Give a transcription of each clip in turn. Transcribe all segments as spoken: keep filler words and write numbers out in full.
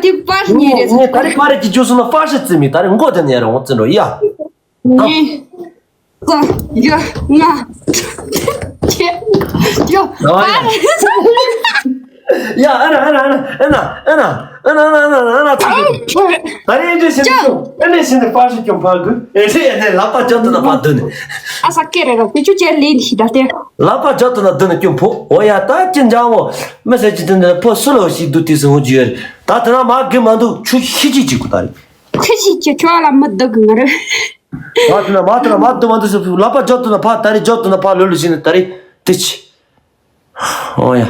དེ་པར་ཉེ་རེད། ངས་ད་རེས་པར་གྱི་རྒྱུ་སོང་ན་པར་ཞིག་བརྩི་མི་ད་རེས་མགོ་དེ་ནས་རང་བརྩི་འགྲོ་ཡ། གཉིས། གསུམ། བཞི། ལྔ། བརྒྱད། བཅུ། ཨ་ཡ། ཡ་ཨ་ན་ཨ་ན་ཨ་ན་ཨ་ན་ཨ་ན་ཨ་ན་ཨ་ན་ཨ་ན་ཨ་ན་ཨ་ན་ཚིག་གི་ད་རེས་ཨེ་འདྲས་བྱས་ནས་ཀྱང་ཨེ་འདྲས་བྱས་ནས་པར་ཞིག་ཀྱང་ཕར་དགོས། ཨེ་འདྲས་ཡ་ནས་ལག་པ་རྒྱབ་ཏུ་ན་ཕར་སྡོད་ནས། ཨ་ས་སྐད་རེད་ར་དེ་ཆུ་ཅན་ལེན་ཤི་ད་དེ། ལག་པ་རྒྱབ་ཏུ་ན་སྡོད་ནས་ཀྱང་ཕོ་འོ་ཡ་ད་ཅི་འཇང་བོ་མི་ཟེར་གྱི་དེ་འདྲ་ཕོ་སུ་ལོ་ཞིག་འདུག་དུས་སུ་འོང་རྒྱུ་ཡོད་རེད། ད་དེ་ན་མ་གི་མ་འདུག་ཆུ་ཤི་ཅི་ཅིག་གུ་ད་རེད། ཁྱི་ཞིག་གི་ཁྱོད་ལ་མི་བདག་གི་ང་རེད། མ་དེ་ན་མ་དེ་ན་མ་དེ་མ་དེ་སུ་ལག་པ་རྒྱབ་ཏུ་ན་ཕར་ད་རེས་རྒྱབ་ཏུ་ན་ཕར་ལོས་ལོས་ཤི་ནས་ད་རེས་དེ་ཆི། ཨོ་ཡ།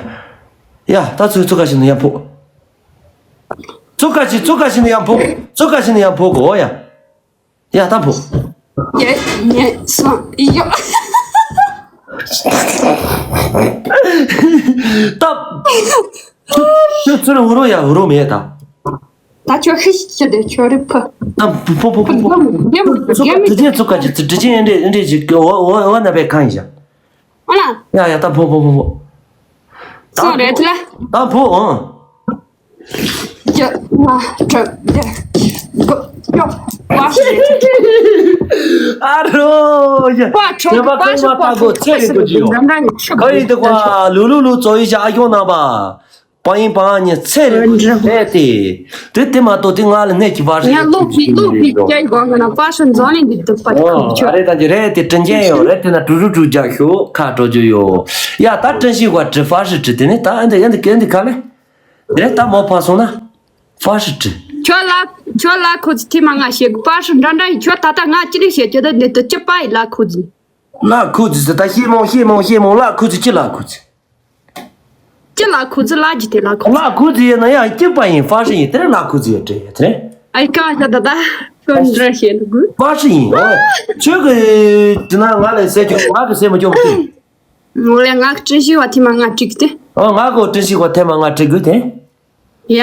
ཡ་ད་ཚུ་ཚུ་ཁ་ཤི་ནི་ཡང་ཕོ། ཚུ་ཁ་ཤི་ཚུ་ཁ་ཤི་ནི་ཡང་ཕོ། ཚུ་ཁ་ཤི་ནི་ཡང་ཕོ་གོ་ཨོ་ཡ། ཡ་ད་ཕོ། ཡ་ཡ་སོང་ཡ། ད། ཚུ་ཚུ་རུ་རུ་ཡ་རུ་མེད་ད། ད་ཁྱོད་ཤི་ཤི་དེ་ཁྱོད་རི་ཕ། ད་ཕོ་ཕོ་ཕོ་ཕོ། ཚུ་ཁ་དེ་ཅན་ཚུ་ཁ་ཅི་ཚུ་དེ་ཅན་འདྲེ་འདྲེ་ཅི་འོ་འོ་འོ་ན་པའི་ཁང་ཡིན་ཤག་ཨོ་ལ། ཡ་ཡ་ད་ཕོ་ཕོ་ཕོ་ཕོ། སོང་རེད་ལ། ད་ཕོ་ཨང་། ཡ་ང་དྲ་དེ་གོ་ཡོ་བ་ཤི་རེད། ཨ་རོ་ཡ། བ་ཁྲོ་བ་ཤི་བ་ད་གོ་ཚེ་རིང་གོ་ཅི་ཡོ། ག་ཡི་དེ་བ་ལུ་ལུ་ལུ་ཙོ་ཡི་ཤ་ཨ་ཡོང་ན་བ། པ་ཡིན་པ་ཨ་ཉི་ཚེ་རིང་གོ་ཅི་ཧེ་དེ། དེ་དེ་མ་གཏོགས་དེ་ང་ལ་གནས་ཀྱི་བ་ཤི་ང་ལོ་བི་ལོ་བི་སྐྱ་ཡི་གོ་ང་ན་བ་ཤི་འཛོ་ནི་འདི་དུ་པ་ཁོ་ཆོ། ཨ་རེ་ད་ཅི་རེད་དེ་དྲིན་ཅན་ཡོ་རེད་དེ་ན་དྲུ་རུ་དྲུ་རྒྱག་ཤོ་ཁ་དྲོ་རྒྱུ་ཡོ། ཡ་ད་དྲིན་ཤི་བ་དྲི་བ་ཤི་དྲི་དེ་ནི་ད་ཨ་འདི་ཨ་འདི་ག་འདི་ག་ལེ། རེད་ད་མོ་ཕ་སོང་ན། ཧྥ་ཧྲི་ཀྲི། ཁྱོད་ལ་ཁྱོད་ལ་ཁོ་ཚོ་ཐེངས་མ་ལྔ་བཤད་གི་ཧྥ་ཧྲི་འདྲ་འདྲ་ཡིན། ཁྱོད་ད་ལྟ་ང་ཅི་ལས་བཤད་ཀྱི་ད་འདི་དུ་ཅི་པ་ཡི་ལ་ཁོ་ཚོ། ལ་ཁོ་ཚོ་ཟེར་ད་ཤེས་མོང་ཤེས་མོང་ཤེས་མོང་ལ་ཁོ་ཚོ་ཅི་ལ་ཁོ་ཚོ། ཅི་ལ་ཁོ་ཚོ་ལ་ཇི་དེ་ལ་ཁོ་ཚོ། ལ་ཁོ་ཚོ་ཡིན་ན་ཡང་སྐྱིད་པ་ཡིན་ཧྥ་ཧྲི་ཡིན་དེ་རེད་ལ་ཁོ་ཚོ་ཡོད་དྲན་ཡོད་དེ་རེད། ཨ་ཡི་ཀ་ཤ་ད་ད་ཁྱོད་འདྲ་བཤད་འདུག་གི། ཧྥ་ཧྲི་ཡིན་ཨོ། ཁྱོད་ཀྱི་དེ་ན་ང་ལ་ཟེར་ཁྱོད་ང་གི་ཟེར་མ་ཁྱོད་མ་ཁྱོད། ངོ་ལས་ང་གི་དྲིན་ཤི་བ་ཐེངས་མ་ལྔ་དྲིས་གི་དེ། ཨོ་ང་གོ་དྲིན་ཤི་བ་ཐེངས་མ་ལྔ་དྲིས་གི་དེ། ཡ།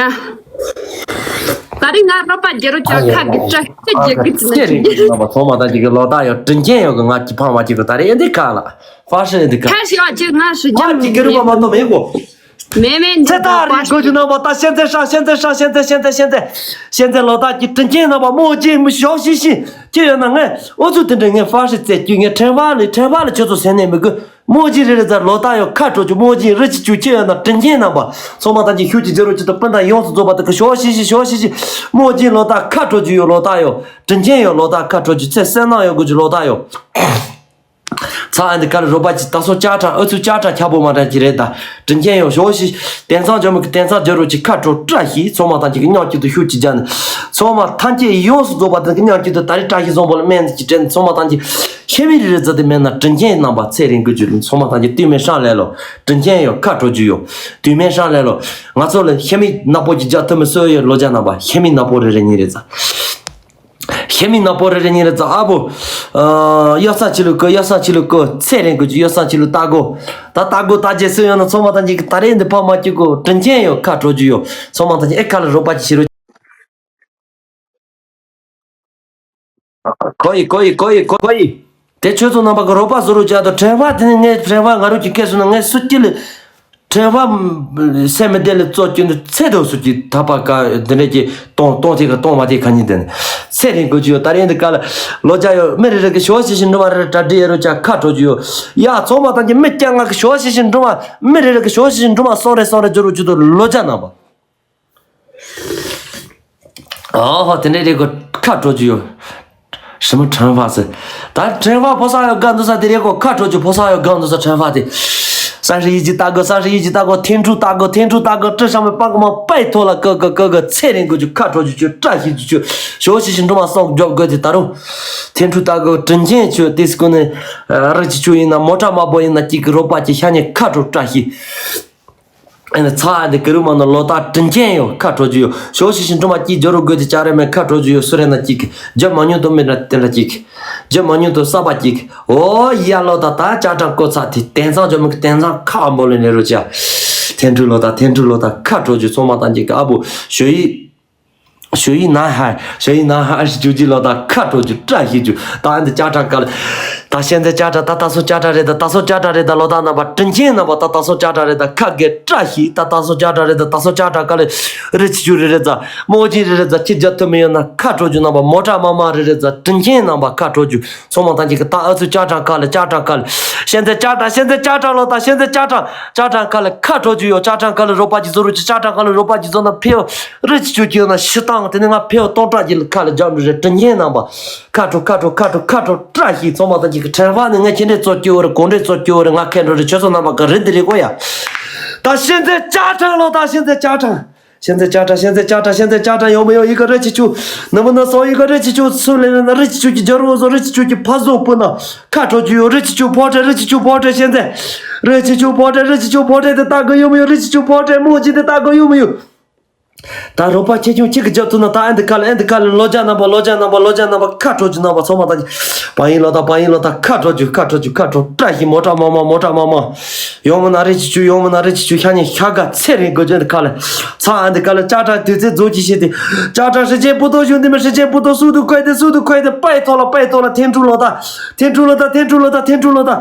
ད་རིང་ང་རོགས་པ་རྒྱལ་རོགས་ཀྱང་ཁ་གི་སྐྲ་ཤད་རྒྱག་གི་ཚིག་ཚེ་རིང་གི་རྣམ་པ་ཚང་མ་དང་གཅིག་གི་ལོ་ཟླ་ཡོད་དྲིན་ཅན་ཡོད་གི་ང་གི་ཕང་བ་གཅིག་གི་ད་རེ་ཨེ་འདི་ཁ་ལ་ཧྥ་ཧྲི་ཨེ་འདི་ཁ། ཁ་ཤི་བ་གཅིག་ང་ཧྲི་ང་ཅང་གི་གི་རུ་པ་མ་གཏོགས་མེད་གོ། མེ་མེ་ཚེ་ཐག་རིང་གོ་གི་རྣམ་པ་ད་ཤན་ཚེ་ཧྲ་ཤན་ཚེ་ཧྲ་ཤན་ཚེ་ཤན་ཚེ་ཤན་ཚེ་ཤན་ཚེ་ལོ་ཟླ་གི་དྲིན་ཅན་རྣམ་པ་མོ་གཅིག་མི་ཤོག་ཤི་ཤི་ཁྱེད་ཡོད་ན་ངས་ཨོ་ཚུ་དེ་འདྲ་ངས་ཧྥ་ཧྲི་རྩེ་རྒྱུ་ངས་ཕྲེང་བ་ལས་ཕྲེང་བ་ལས་ཁྱོད་ཚོ་ཟེར་ནས་མི་དགོས། མོ་གཅིག་རེ་རེ་ཙར་ལོ་ཟླ་ཡོད་ཁ་དྲོ་རྒྱུ་མོ་གཅིག་རི་ཆི་ཆུ་ཁྱེད་ཡོད་ན་དྲིན་ཅན་རྣམ་པ་ཚང་མ་དང་གཅིག་ཤུགས་ཀྱིས་རྒྱལ་རོགས་ཀྱི་དུ་སྤུན་ཟླ་ཡོངས་སུ་རྫོགས་པ་དུ་གི་ཞོ་ཤི་ཤི་ཞོ་ཤི་ཤི་མོ་གཅིག་ལོ་ཟླ་ཁ་དྲོ་རྒྱུ་ཡོད་ལོ་ཟླ་ཡོད་དྲིན་ཅན་ཡོད་ལོ་ཟླ་ཁ་དྲོ་རྒྱུ་ཚེ་བསོད་ནམས་ཡོད་དགོས་རྒྱུ་ལོ་ཟླ་ཡོད། ཚ་ཨ་འདི་ག་ལ་རོ་པ་ཅི་ད་སོ་ཅག་ཁྲ་ཨ་ཚུ་ཅག་ཁྲ་ཁྱ་པོ་མ་འདྲ་ཅི་རེད་ད་དྲིན་ཅན་ཡོད་ཞོ་ཤི་དེང་སང་ཇོ་མི་གི་དེང་སང་རྒྱལ་རོགས་ཀྱི་ཁ་དྲོ་བཀྲ་ཤིས་ཚང་མ་དང་གཅིག་གི་མཉམ་གཅིག་ཏུ་ཤུགས་ཀྱིས་སྦྱར་ནས་ཚང་མ་ཐམས་ཅད་ཡོངས་སུ་རྫོགས་པ་དང་གི་མཉམ་གཅིག་ཏུ་ད་རེས་བཀྲ་ཤིས་བཟང་པོ་ལ་སྨན་གྱི་དྲན་ཚང་མ་དང་གཅིག་ཤེས་མི་རེ་རེ་ཙི་དེ་མེད་ན་དྲིན་ཅན་རྣམ་པ་ཚེ་རིང་གི་རྒྱུ་ལུང་ཚང་མ་དང་གཅིག་ཏུ་མེ་ཧྲང་ལེ་ལོ། དྲིན་ཅན་ཡོད་ཁ་དྲོ་རྒྱུ་ཡོད། དུས་མེ་ཧྲང་ལེ་ལོ། ང་ཚོ་ལ་ཤེས་མི་ནག་པོ་གྱི་རྒྱ་ཐུ་མི་སོ་ཡོད་ལོ་རྒྱ་རྣམ་པ་ཤེས་མི་ནག་པོ་རེ་རེ་གཉིས་རེ་ཙ། ཤེས་མི་ནག་པོ་རེ་རེ་གཉིས་རེ་ཙ་ཨ་བོ། ཨ་གཡོ་ས་ཆི་ལུ་ཀོ་གཡོ་ས་ཆི་ལུ་ཀོ་ཚེ་རིང་གི་རྒྱུ་གཡོ་ས་ཆི་ལུ་ལྟ་གོ། ད་ལྟ་གོ་ད་རྗེས་སུ་ཡོང་ན་ཚང་མ་དང་གཅིག་གི་ད་རེས་འདི་ཕ་མ་གཅིག་གོ་དྲིན་ཅན་ཡོད་ཁ་དྲོ་རྒྱུ་ཡོད་ཚང་མ་དང་གཅིག་ཨེ་ཁ་ལ་རོགས་པ་ཅིག་བྱེད་རོགས། གོ་ཡི་གོ་ཡི་གོ་ཡི་གོ་ཡི། དེ་ཁྱོད་ཚོ་རྣམ་པ་གི་རོགས་པ་བཟོ་རོགས་བྱ་དང་ཕྲེང་བ་དེ་ནི་ངའི་ཕྲེང་བ་ང་རང་གི་སྐད་སོང་ན་ངས་སུ་སྐྱིད་ལ། ཕྲེང་བ་སེམས་མི་བདེ་ལ་བཙོ་སྐྱིད་འདུག་ཚེ་དང་སུ་སྐྱིད་ད་པ་ཀ་འདི་འདྲས་ཀྱི་གཏོང་གཏོང་དེ་ག་གཏོང་བ་དེ་ག་ཉིན་དེ་ནི་ཚེ་རིང་དགོས་ཀྱི་ཡོད་ད་རེས་འདི་ག་ལ་ལོ་རྒྱ་ཡོད་མི་རེ་རེ་གི་ཞོ་ཤི་ཤི་འགྲོ་བ་རེ་རེ་གྲ་སྒྲིག་ཡོད་རོགས་བྱ་ཁ་དྲོ་རྒྱུ་ཡོད་ཡ་ཚང་མ་དང་གི་མི་སྐྱ་ང་གི་ཞོ་ཤི་ཤི་འགྲོ་བ་མི་རེ་རེ་གི་ཞོ་ཤི་ཤི་འགྲོ་བ་སོང་རེ་སོང་རེ་འགྱུར་རོགས་ཀྱི་འདུག་ལོ་རྒྱ་རྣམ་པ། ཨོ་ཧོ་དེ་འདྲའི་རེད་གོ་ཁ་དྲོ་རྒྱུ་ཡོད། ཧྲི་མོ་ཕྲེང་བ་ཟེར། ད་ཕྲེང་བ་ཕོ་ས་ཡོད་ག་འདུག་ས་དེ་རེད་གོ་ཁ་དྲོ་རྒྱུ་ཕོ་ས་ཡོད་ག་འདུག་ས་ཕྲེང་བ་དེ། ས་ཧྲི་ཡི་ཇི་ལྟ་གོ་ས་ཧྲི་ཡི་ཇི་ལྟ་གོ་ཐེན་ཕྲུག་ལྟ་གོ་ཐེན་ཕྲུག་ལྟ་གོ་ཀྲི་ཧྲ་མི་པང་ག་མ་པའི་ཐོག་ལ་ཀ་ཀ་ཀ་ཀ་ཚེ་རིང་གོ་རྒྱུ་ཁ་དྲོ་རྒྱུ་ཁྱོད་བཀྲ་ཤིས་རྒྱུ་ཁྱོད་ཞོ་ཤི་ཤི་འགྲོ་མ་སོང་རྒྱོབ་དགོས་དེ་ད་རུང་། ཐེན་ཕྲུག་ལྟ་གོ་དྲིན་ཅན་ཁྱོད་དེ་སྐུ་ནས་རི་ཅི་ཆུ་ཡིན་ན་མོ་ཊ་མ་པོ་ཡིན་ན་གཅིག་གི་རོགས་པ་གཅིག་ཤ་ཉེ་ཁ་དྲོ་བཀྲ་ཤིས། ཨ་ནི་ཚ་འདི་ཀི་རུ་མ་ནོ་ལོ་ཏ་དྲིན་ཅན་ཡོད་ཁ་དྲོ་རྒྱུ་ཡོད། ཞོ་ཤི་ཤི་འགྲོ་མ་སྐྱིད་འཇོ་རུ་དགོས་དེ་ཅག་རེ་མེད་ཁ་དྲོ་རྒྱུ་ཡོད། སུ་རེ་ན་གཅིག་གི་རྒྱབ་མ་ཉུང་དུ་མི་འདྲ་དེ་འདྲ་གཅིག་གི་རྒྱབ་མ་ཉུང་དུ་ས་པ་གཅིག་གི་ཨོ་ཡ་ལོ་ཏ་ད་ཅག་གྲངས་ཀོ་ཚ་དེ་དེང་སང་འཇོ་མི་གི་དེང་སང་ཁ་འབོ་ལེ་ནེ་རུ་ཅག་ཐེན་ཕྲུག་ལོ་ཏ་ཐེན་ཕྲུག་ལོ་ཏ་ཁ་དྲོ་རྒྱུ་ཚང་མ་དང་གཅིག་གི་ཨ་བུ་ཞོ་ཡི་ཞོ་ཡི་ན་ཧ་ཞོ་ཡི་ན་ཧ་ཞི་རྒྱུ་གཅིག་ལོ་ཏ་ཁ་དྲོ་རྒྱུ་བཀྲ་ཤིས་རྒྱུ་ད་འདི་ཅག་གྲངས་ཀ་ལ། ད་ཤན་རྩལ་ཅ་ཏྲ། ད་ད་སོ་ཅ་ཏྲ་རེད། ད་ད་སོ་ཅ་ཏྲ་རེད། ད་ལོ་ད་རྣམ་པ་དྲིན་ཆེན་རྣམ་པ། ད་ད་སོ་ཅ་ཏྲ་རེད། ད་ཁ་དགེ་བཀྲ་ཤིས། ད་ད་སོ་ཅ་ཏྲ་རེད། ད་ད་སོ་ཅ་ཏྲ་ཀ་ལེ། རི་ཆི་ཆུ་རི་རི་ཛ། མོ་ཇི་རི་རི་ཛ། ཁྱི་རྒྱ་ཐུ་མི་ཡོད་ན་ཁ་དྲོ་རྒྱུ་རྣམ་པ། མོ་ཏྲ་མ་མ་རི་རི་ཛ། དྲིན་ཆེན་རྣམ་པ་ཁ་དྲོ་རྒྱུ། ཚང་མ་ཐམས་ཅད་ཀྱི་ད་ཨ་ཚུ་ཅ་ཏྲ་ཀ་ལེ། ཅ་ཏྲ་ཀ་ལེ། ཤན་རྩལ་ཅ་ཏྲ། ཤན་རྩལ་ཅ་ཏྲ་ལོ་ད། ཤན་རྩལ་ཅ་ཏྲ། ཅ་ཏྲ་ཀ་ལེ། ཁ་དྲོ་རྒྱུ་ཡོད། ཅ་ཏྲ་ཀ་ལེ། རོགས་པ་གྱི་བཟོ་རུ་ཅི། ཅ་ཏྲ་ཀ་ལེ། རོགས་པ་གྱི་བཟོ་ན་ཕེ་ཡོད། རི་ཆི་ཆུ་ཀྱི་ཡོད་ན་ཤི་སྟངས་དེ་ནི་ང་ཕེ་ཡོད། སྟོང་ཕྲག་གི་ལ་ཁ་ལེ་རྒྱབ་འགྲོ་རེད། དྲིན་ཆེན་རྣམ་པ། ཁ་དྲོ་ཁ་དྲོ་ཁ་དྲོ་ཁ་དྲོ་བཀྲ་ཤིས། ཚང་མ་ཐམས་ཅད་ཀྱི་དྲན་པ་ནི་ང་ཁྱེད་འདྲའི་གཙོ་སྐྱོ་བོ་རེད། གོང་འདྲའི་གཙོ་སྐྱོ་བོ་རེད། ང་ཁེ་འགྲོ་རེད། ཁྱོད་ཚོ་རྣམ་པ་གི་རེད། འདི་རེད་གོ་ཡ། ད་ཤན་རྩལ་ཅ་ཏྲ་ལོ་ད། ཤན་རྩལ་ཅ་ཏྲ། ཤན་རྩལ་ཅ་ཏྲ། ཤན་རྩལ་ཅ་ཏྲ། ཤན་རྩལ་ཅ་ཏྲ་ཡོང་མི་ཡོང་། ཡི་ག་རི་ཆི་ཆུ། ནི་མི་ནི་སོ་ཡི་ག་རི་ཆི་ཆུ་སུ་ལེ་ལེ་ན། རི་ཆི་ཆུ་གི་རྒྱ་རུ་བཟོ། རི་ཆི་ཆུ་གི་ཕ་བཟོ་སྤུ་ན་ཁ་དྲོ་རྒྱུ་ཡོད། རི་ཆི་ཆུ་ཕོ་ཁྲེ། རི་ཆི་ཆུ་ཕོ་ཁྲེ། ཤན་རྩལ། རི་ཆི་ཆུ་ཕོ་ཁྲེ། རི་ཆི་ཆུ་ཕོ་ཁྲེ་དེ་ལྟ་གི་ཡོང་མི་ཡོང་། རི་ཆི་ཆུ་ཕོ་ཁྲེ་མོ་ཇི་དེ་ལྟ་གི་ཡོང་མི་ཡོང་། ད་རོགས་པ་ཁྱེད་ཆུང་གཅིག་གི་རྒྱབ་ཏུ་ན་ད་ཨ་འདི་ཁ་ལ། ཨ་འདི་ཁ་ལ། ལོ་རྒྱ་རྣམ་པ། ལོ་རྒྱ་རྣམ་པ། ལོ་རྒྱ་རྣམ་པ་ཁ་དྲོ་རྒྱུ་རྣམ་པ། ཚང་མ་ད་ཀྱི་བ་ཡིན་ལོ་ད། བ་ཡིན་ལོ་ད། ཁ་དྲོ་རྒྱུ། ཁ་དྲོ་རྒྱུ། ཁ་དྲོ་བཀྲ་ཤིས། མོ་ཏྲ་མ་མ། མོ་ཏྲ་མ་མ། ཡོང་མི་ན་རི་ཆི་ཆུ། ཡོང་མི་ན་རི་ཆི་ཆུ། ཤ་ཉེ་ཤ་ག་ཚེ་རིང་དགོས་རྒྱུ་འདི་ཁ་ལ། ཚ་ཨ་འདི་ཁ་ལ། ཅ་ཏྲ་དུས་ཚོད་རྫོགས་ཀྱི་ཤེས་ཏེ། ཅ་ཏྲ་ཧྲི་ཅན་པུ་ཏོ་ཞུ་འདི་མི་ཧྲི་ཅན་པུ་ཏོ་སུ་དུ་ཁོས་ཏེ། སུ་དུ་ཁོས་ཏེ། པའི་ཐོག་ལ། པའི་ཐོག་ལ། ཐེན་ཕྲུག་ལོ་ད། ཐེན་ཕྲུག་ལོ་ད། ཐེན་ཕྲུག་ལོ་ད།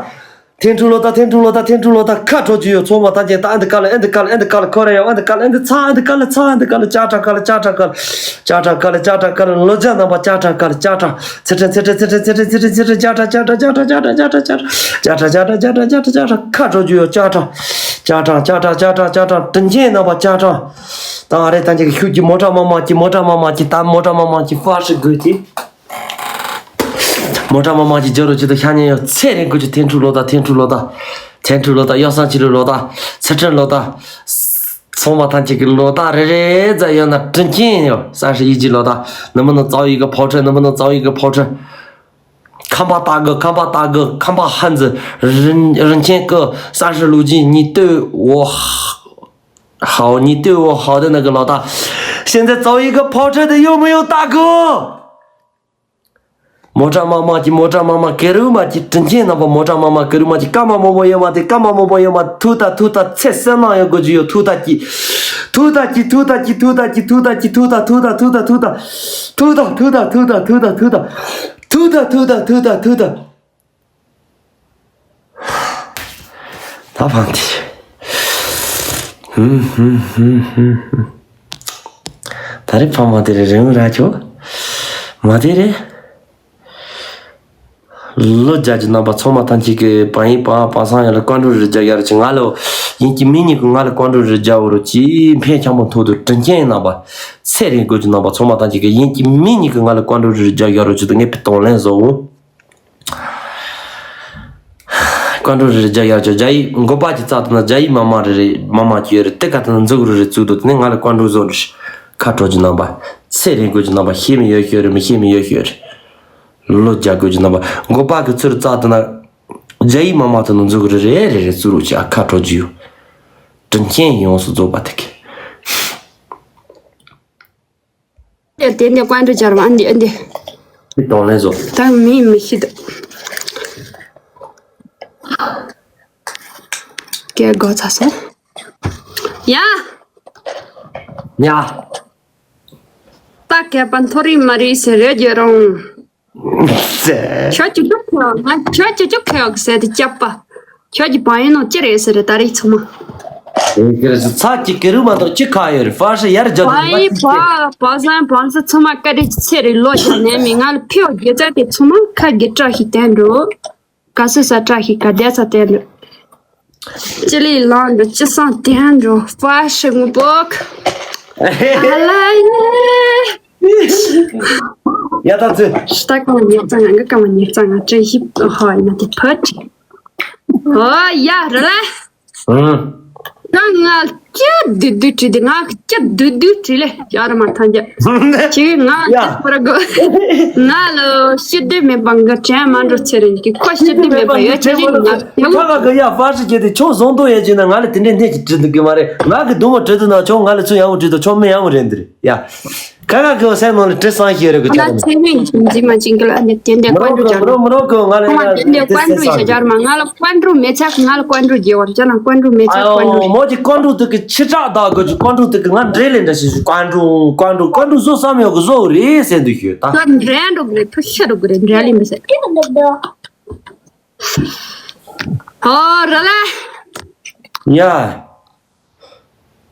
ཐེན་ཕྲུག་ལོ་ད། ཐེན་ཕྲུག་ལོ་ད། ཐེན་ཕྲུག་ལོ་ད། ཁ་དྲོ་རྒྱུ་ཡོད། ཚང་མ་ཐམས་ཅད་ད་ཨ་འདི་ཀ་ལ། ཨ་འདི་ཀ་ལ། ཨ་འདི་ཀ་ལ། ཁོ་ར་ཡོད། ཨ་འདི་ཀ་ལ། ཨ་འདི་ཚ། ཨ་འདི་ཀ་ལ། ཚ། ཨ་འདི་ཀ་ལ། ཅ་ཏྲ་ཀ་ལ། ཅ་ཏྲ་ཀ་ལ། ཅ་ཏྲ་ཀ་ལ། ཅ་ཏྲ་ཀ་ལ། ལོ་རྒྱ་རྣམ་པ། ཅ་ཏྲ་ཀ་ལ། ཅ་ཏྲ། ཚེ་ཕྲན། ཚེ་ཕྲན། ཚེ་ཕྲན། ཚེ་ཕྲན། ཅ་ཏྲ། ཅ་ཏྲ། ཅ་ཏྲ། ཅ་ཏྲ། ཅ་ཏྲ། ཅ་ཏྲ། ཅ་ཏྲ། ཅ་ཏྲ། ཅ་ཏྲ། ཁ་དྲོ་རྒྱུ་ཡོད། ཅ་ཏྲ། ཅ་ཏྲ། ཅ་ཏྲ། ཅ་ཏྲ། ཅ་ཏྲ། དྲིན་ཆེན་རྣམ་པ། ཅ་ཏྲ། ད་ང་རེ་ཐམས་ཅད་ཀྱི་ཤུགས་ཀྱིས། མོ་ཏྲ་མ་མ་གྱིས། མོ་ཏྲ་མ་མ་གྱིས། ད་མོ་ཏྲ་མ་མ་གྱིས་ཧྥ་ཧྲི་དགོས་ཏེ། མོ་ཏྲ་མ་མ་གྱི་རྒྱབ་རོགས་བྱེད་དུ་ཤ་ཉེ་ཡོད། ཚེ་རིང་དགོས་ཀྱི། ཐེན་ཕྲུག་ལོ་ད། ཐེན་ཕྲུག་ལོ་ད། ཐེན་ཕྲུག་ལོ་ད། གཡོ་བསམ་ཆི་ལུ་ལོ་ད། ཚེ་ཕྲན་ལོ་ད། ཚང་མ་ཐམས་ཅད་ཀྱི་ལོ་ད་རེ་རེ་ཙམ་ཡོད་ན་དྲིན་ཆེན་ཡོད། ཧྥ་ཧྲི་ཡི་ཇི་ལོ་ད། ནུ་མོ་ནུ་ཙའོ་ཡི་གི་ཕོ་ཁྲི། ནུ་མོ་ནུ་ཙའོ་ཡི་གི་ཕོ་ཁྲི། ཁམས་པ་ལྟ་གི། ཁམས་པ་ལྟ་གི། ཁམས་པ་ཧན་ཛི་རིན་རིན་ཆེན་གི། ཧྥ་ཧྲི་ལུ་ཇི་ཉི་སྟོད་འོ་ཧའོ། ཉི་སྟོད་འོ་ཧའོ་དེ་ནི་གི་ལོ་ད། ཤེན་ཛེ་ཙའོ་ཡི་གི་ཕོ་ཁྲི་དེ་ཡོད་མི་ཡོད་ལྟ་གི། མོ་ཏྲ་མ་མ་གྱི། མོ་ཏྲ་མ་མ་ཀེ་རུ་མ་གྱི། དྲིན་ཆེན་རྣམ་པ། མོ་ཏྲ་མ་མ་ཀེ་རུ་མ་གྱི། ཀ་མ་མོ་པོ་ཡོད་མ་དེ། ཀ་མ་མོ་པོ་ཡོད་མ། ཐུག་ད་ཐུག་ད། ཚེ་བསོད་ནམས་ཡོད་དགོས་ཀྱི་ཡོད། ཐུག་ད་གྱི། ཐུག་ད་གྱི། ཐུག་ད་གྱི། ཐུག་ད་གྱི། ཐུག་ད་ཐུག་ད། ཐུག་ད་ཐུག་ད། ཐུག་ད་ཐུག་ད། ཐུག་ད་ཐུག་ད། ཐུག་ད་ཐུག་ད། ཐུག་ད་ཐུག་ད། ཐུག་ད། ད་ཕང་དེ། ཧུམ་ཧུམ་ཧུམ་ཧུམ་ཧུམ། ད་རེས་ཕང་མ་དེ་རེད། རེད་མོ་ར་ཆོ། མ་དེ་རེད། ལོ་རྒྱ་གི་རྣམ་པ་ཚང་མ་ཐམས་ཅད་ཀྱི་བང་ཡིན་བང་བང་སང་ཡ་ལ་བཀའ་འགྲོ་རེ་རྒྱག་ཡ་རེ་ཆེ། ང་ལོ་ཡིན་གྱི་མིན་ཉིད་ཀྱི་ང་ལ་བཀའ་འགྲོ་རེ་རྒྱག་འོ་རོ་ཅི། ཕན་ཆེན་པོ་ཐོག་ཏུ་དྲིན་ཆེན་རྣམ་པ། ཚེ་རིང་དགོས་ཀྱི་རྣམ་པ་ཚང་མ་ཐམས་ཅད་ཀྱི་ཡིན་གྱི་མིན་ཉིད་ཀྱི་ང་ལ་བཀའ་འགྲོ་རེ་རྒྱག་ཡ་རོ་ཅི། ད་ངས་ཕི་གཏོང་ལེན་བཟོ་འོ། བཀའ་འགྲོ་རེ་རེ་རྒྱ་ཡར་ཅོ། རྒྱ་ཡིག་མགོ་པ་གྱི་རྩ་དུ་ན་རྒྱ་ཡིག་མ་མ་རེ་རེ་མ་མ་གྱི་ཡོད་རེད། དེ་ག་དུ་ན་འཛུགས་རུ་རེ་བཙུགས་དུ་དེ་ནས་ང་ལ་བཀའ་འགྲོ་བཟོ་རེ། ཁ་དྲོ་གྱི་རྣམ་པ། ཚེ་རིང་དགོས་ཀྱི་རྣམ་པ། ཤེས་མི་ཡོད་ཤོད་རེ། མི་ཤེས་མི་ཡོད་ཤོད་རེ། ལོ་རྒྱ་དགོས་ཀྱི་རྣམ་པ། མགོ་པ་གི་ཚུར་རྩ་དུ་ན་རྒྱ་ཡིག་མ་མ་དུ་ན་འཛུགས་རུ་རེ་རེ་རེ་བཙུགས་རུ་ཆ། ཁ་དྲོ་གྱི་ཡོད། དྲིན་ཆེན་ཡོངས་སུ་རྫོགས་པ་དེ་གི། དེ་འདི་བཀའ་འགྲོ་སྦྱར་བ་འདི་འདི། དེ་གཏོང་ལེན་བཟོ། ད་མི་མི་ཤི་ད། སྐད་གོ་ཚ་སོང་། ཡ། ཡ། ད་སྐད་པ་མཐོ་རིང་མ་རིང་ཟེར་རེད་རྒྱལ་རོང་། ཟེར། ཁྱོད་ཀྱི་ཅུ་ཁེའོ། ང་ཁྱོད་ཀྱི་ཅུ་ཁེའོ་ཟེར་དེ་སྐྱབས་པ། ཁྱོད་ཀྱི་བང་ཡིན་ནོ་ཅི་རེད་ཟེར་རེད་ད་རེས་ཚང་མ། ཚ་གི་ཀི་རུ་མ་གཏོགས་ཅི་ཁ་ཡོད་རེད། ཧྥ་ཧྲི་ཡར་རྒྱབ་བང་ཡིན་བ་བ་བཟང་བང་སི་ཚང་མ་བཀའ་དྲིན་ཚེ་རིང་ལོ་རྒྱ་ནས་མི་ང་ལ་ཕེའོ་རྒྱལ་ཚ་དེ་ཚང་མ་ཁ་གི་བཀྲ་ཤིས་བསྟན་འགྲོ། ག་སེ་ས་བཀྲ་ཤིས་ག་བསྡད་ས་བསྟན་འགྲོ། ཅི་ལི་ལང་འགྲོ་ཅི་སང་བསྟན་འགྲོ། ཧྥ་ཧྲི་ངུ་པོག་ཨ་ལ་ཡེ། ཡ་ད་ཚེ། ཤི་ད་ཀ་མ་ཉེར་ཙང་ང་ཀ་མ་ཉེར་ཙང་ང་བཀྲ་ཤིས་ཧོ་ཡ་དེ་ཕ་ཏི། ཨོ་ཡ་ར་ལ། ཨང་། ད་ང་སྐྱ་དུད་དུད་བྲིས་ཏེ་ང་སྐྱ་དུད་དུད་བྲིས་ལེ་ཡ་ར་མ་ཐང་རྒྱ། ཁྱེད་ང་ཡ། སྐྱ་པར་གོ། ང་ལོ་ཤི་དུས་མེད་པ་ང་དྲན་མ་འགྲོ་ཚེ་རིང་གི་ཁོ་ཤི་དུས་མེད་པ་ཡོད་ཚེ་རིང་ང་ཁ་ཁ་གི་ཡ་ཧྥ་ཧྲི་སྐྱེ་དེ་ཁྱོད་བཟང་དོ་ཡ་ཅིག་ན་ང་ལ་དེ་འདྲའི་གནས་ཀྱི་བྲིས་འདུག་གི་མ་རེད། ང་གི་དུ་མོ་བྲིས་འདུག་ན་ཁྱོད་ང་ལ་ཚུར་ཡག་པོ་བྲིས་འདུག་ཁྱོད་མི་ཡག་པོ་རེད་འདི་རེད་ཡ། ཁ་ཁ་གི་སེམས་ནང་ལ་དྲི་བསམ་ཞིག་ཡོད་རེད་གི་ང་ཅག་ཚེ་རིང་ཞིག་འཛིན་མ་ཅིག་གི་ལ་ནི་དེ་འདྲའི་མི་རོགས་གི་མི་རོགས་མི་རོགས་གི་ང་ལ་ཁོང་ཡང་དེ་འདྲའི་དྲི་བཀའ་འགྲོ་བསམ་ཞིག་ཞིག་རྒྱར་མ་ང་ལ་བཀའ་འགྲོ་མེད་ཚག་ང་ལ་བཀའ་འགྲོ་རྒྱལ་བར་ཅག་ན་བཀའ་འགྲོ་མེད་ཚག་བཀའ་འགྲོ། ཨའོ་མོ་གི་བཀའ་འགྲོ་དེ་གི་ཕྱི་དྲག་དག་གི་བཀའ་འགྲོ་དེ་གི་ང་འདྲེ་ལེ་འདྲ་ཞིག་བཀའ་འགྲོ་བཀའ་འགྲོ་བཀའ་འགྲོ་བཟོ་བསམ་ཡོད་གི་བཟོ་རེད་ཟེར་འདུག་ཞུ་ད། ད་འདྲེ་འགྲོ་གི་རེད། ཕུ་ཤ་འགྲོ་གི་རེད། འདྲེ་ལེ་མི་ཟེར། ཨོ་ར་ལ། ཡ།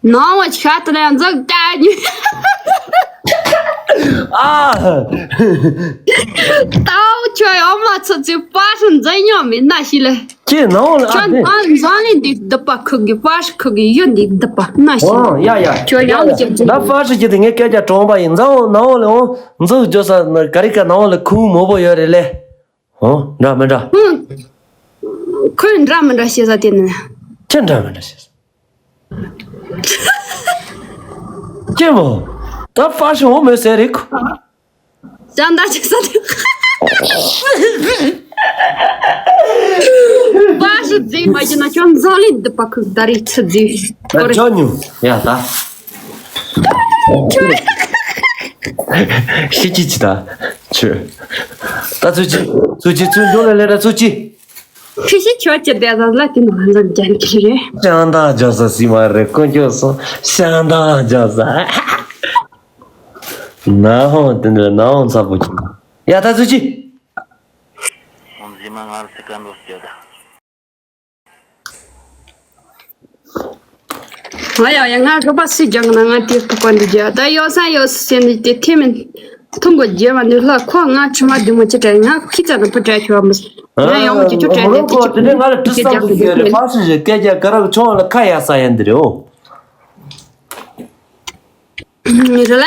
ནང་བ་ཆ་དེ་ལ་འཛུགས་ལྟ་ཉུལ། ཨ། ཏའོ་ཁྱོད་ཡོང་མ་ཚོད་ཚོད་པ་སུ་འཛིན་ཉོ་མིན་ན་ཤི་ལེ། ཁྱེད་ནང་ལ་ཨ་ཁྱོད་ནང་འཛིན་ལེ་འདི་སྡུག་པ་ཁུག་གི་པ་སུ་ཁུག་གི་ཡོད་འདི་སྡུག་པ་ན་ཤི། ཨོ་ཡ་ཡ། ཁྱོད་ཡང་ལ་ཁྱེད་ན་པ་སུ་ཁྱེད་དེ་ངས་སྐད་ཆ་དྲང་པ་ཡིན། འཛམ་འོང་ནང་ལ་འོང་འཛུགས་འཇོག་ས་ན་ག་རི་ཀ་ནང་ལ་ཁུང་མོ་པོ་ཡོད་རེད་ལེ། ཨོ་འདྲ་མི་འདྲ། ཁོས་འདྲ་མི་འདྲ་བཤད་ས་དེ་ནི། ཁྱེད་འདྲ་མི་འདྲ་བཤད་ས། ཀྱེ་མོ། ད་ཧྥ་ཤི་འོ་མོད་ཟེར་རིག་ཅང་ད་ཅི་ས་དེ། ཧྥ་ཤི་རྫིག་མ་ཡིན་ན་ཁྱོད་འཛམ་གླིང་འདི་པ་ཁུག་ད་རེས་ཚི་རྫིག་ད་ཅོ་ཉུ་ཡ་ད། ཤི་ཅི་ཅི་ད། ཆུ། ད་ཚུ་ཅི། ཚུ་ཅི་ཚུ་འཇོག་ལ་ལེ་ད་ཚུ་ཅི། ཁྱི་ཤི་ཁྱོད་ཀྱི་བསྡད་ས་ལ་དེ་ནང་འཛམ་རྒྱན་གྱི་རེད། ཤང་ད་ཇོ་ས་སི་མ་རེད་ཀོ་ཀྱོ་སོ་ཤང་ད་ཇོ་ས། ན་ཧོང་དེ་འདྲ་ན་ཧོང་ཚ་པོ་ཅི། ཡ་ད་ཚུ་ཅི། ཧོང་ཟི་མ་ང་རུ་སི་ཀ་འདོག་སྐྱོ་ད། ང་ཡང་ཡང་ང་རོ་པ་སི་ཇང་ན་ང་དེ་ཐུག་པ་འདི་རྒྱ་ད་ཡོ་ས་ཡོ་སི་ནི་དེ་ཐེ་མིན། ཐུང་གོ་རྒྱལ་བ་འདི་ལ་ཁོ་ང་ཆུ་མ་དུ་མ་ཅི་དྲན་ང་ཁི་ཙ་ན་པུ་དྲ་ཆུ་བ་མི་སི་ང་ཡང་མོ་ཅི་ཆུ་དྲན་ནས་ཏི་ཅི་ཏི་ཏི་ཏི་ཏི་ཏི་ཏི། ཧྥ་ཤི་ཞེས་སྐད་ཆ་ག་ར་ཆུང་ལ་ཁ་ཡ་ས་ཡ་འདི་རེད་འོ། རེད་ལ།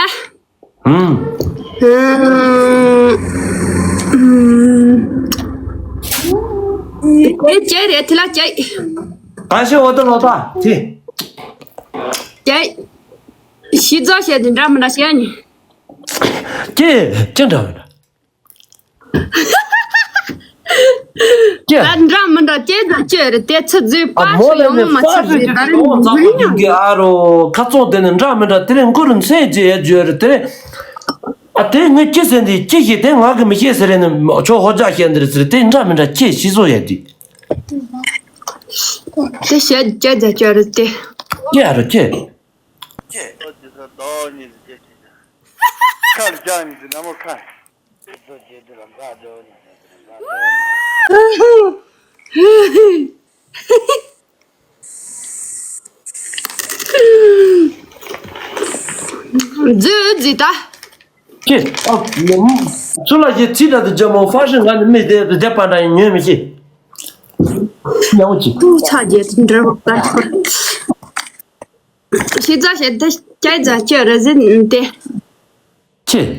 ཧུམ། ཧུམ། ཧུམ། དེ་ཅི་རེད་དེ་ལ་ཅི། ད་ཤི་འོ་ཏོ་ལོ་ད་ཅི། ཅི། ཤི་ཛོ་ཤེ་དེ་འདྲ་མི་འདྲ་ཤེ་ནི། ཅི་ཅི་འདྲ་མི་འདྲ། ཀྱེ། ད་འདྲ་མི་འདྲ་ཅེས་དང་ཅེས་རེད་དེ་ཚིག་རྫུས་ཨ་པ་མོ་ཞིག་ལ་ཡོང་ནི་མ་ཚིག་རྫུས་ད་རེད་མི་ཉན། ཨ་རོ་ཁ་ཚོང་དེ་ནི་འདྲ་མི་འདྲ་དེ་རིང་མགོ་རུ་མཚན་ཅེས་ཡ་བརྗོད་རེད་དེ་རེད། ཨ་དེ་ངས་ཅི་ཟེར་འདི་ཅི་ཞིག་དེ་ང་གི་མི་ཤེས་ཟེར་རེད་ནི་ཆོ་ཧོ་ཅག་བཤད་འདི་རེད་ཟེར་དེ་འདྲ་མི་འདྲ་ཅེས་ཤི་བཟོ་ཡ་དེ། དེ་བཤད་ཅེས་ཟེར་ཅེས་རེད་དེ། ཀྱེ་ཨ་རོ་ཀྱེ། ཁ་ལ་ཅག་ནི་དེ་ན་མོ་ཁ། རྫུས་རྫུས་ད། ཀྱེ། ཨ། ཚུར་ལ་ཞེས་ཚིག་འདྲ་དུ་འཇོག་མོ་ཧྥ་ཤི་ང་ནི་མི་བདེ་བདེ་པ་འདྲ་ཡིན་ཉོན་མི་ཤེས། ཉང་ཅི། ཀུ་ཚ་རྒྱལ་དུ་འདྲ་བ་ལྟར། ཤི་ཛ་ཤེ་དེ་སྐྱ་ཛ་ཁྱོད་རེ་ཟིན་ཏེ། ཁྱེད།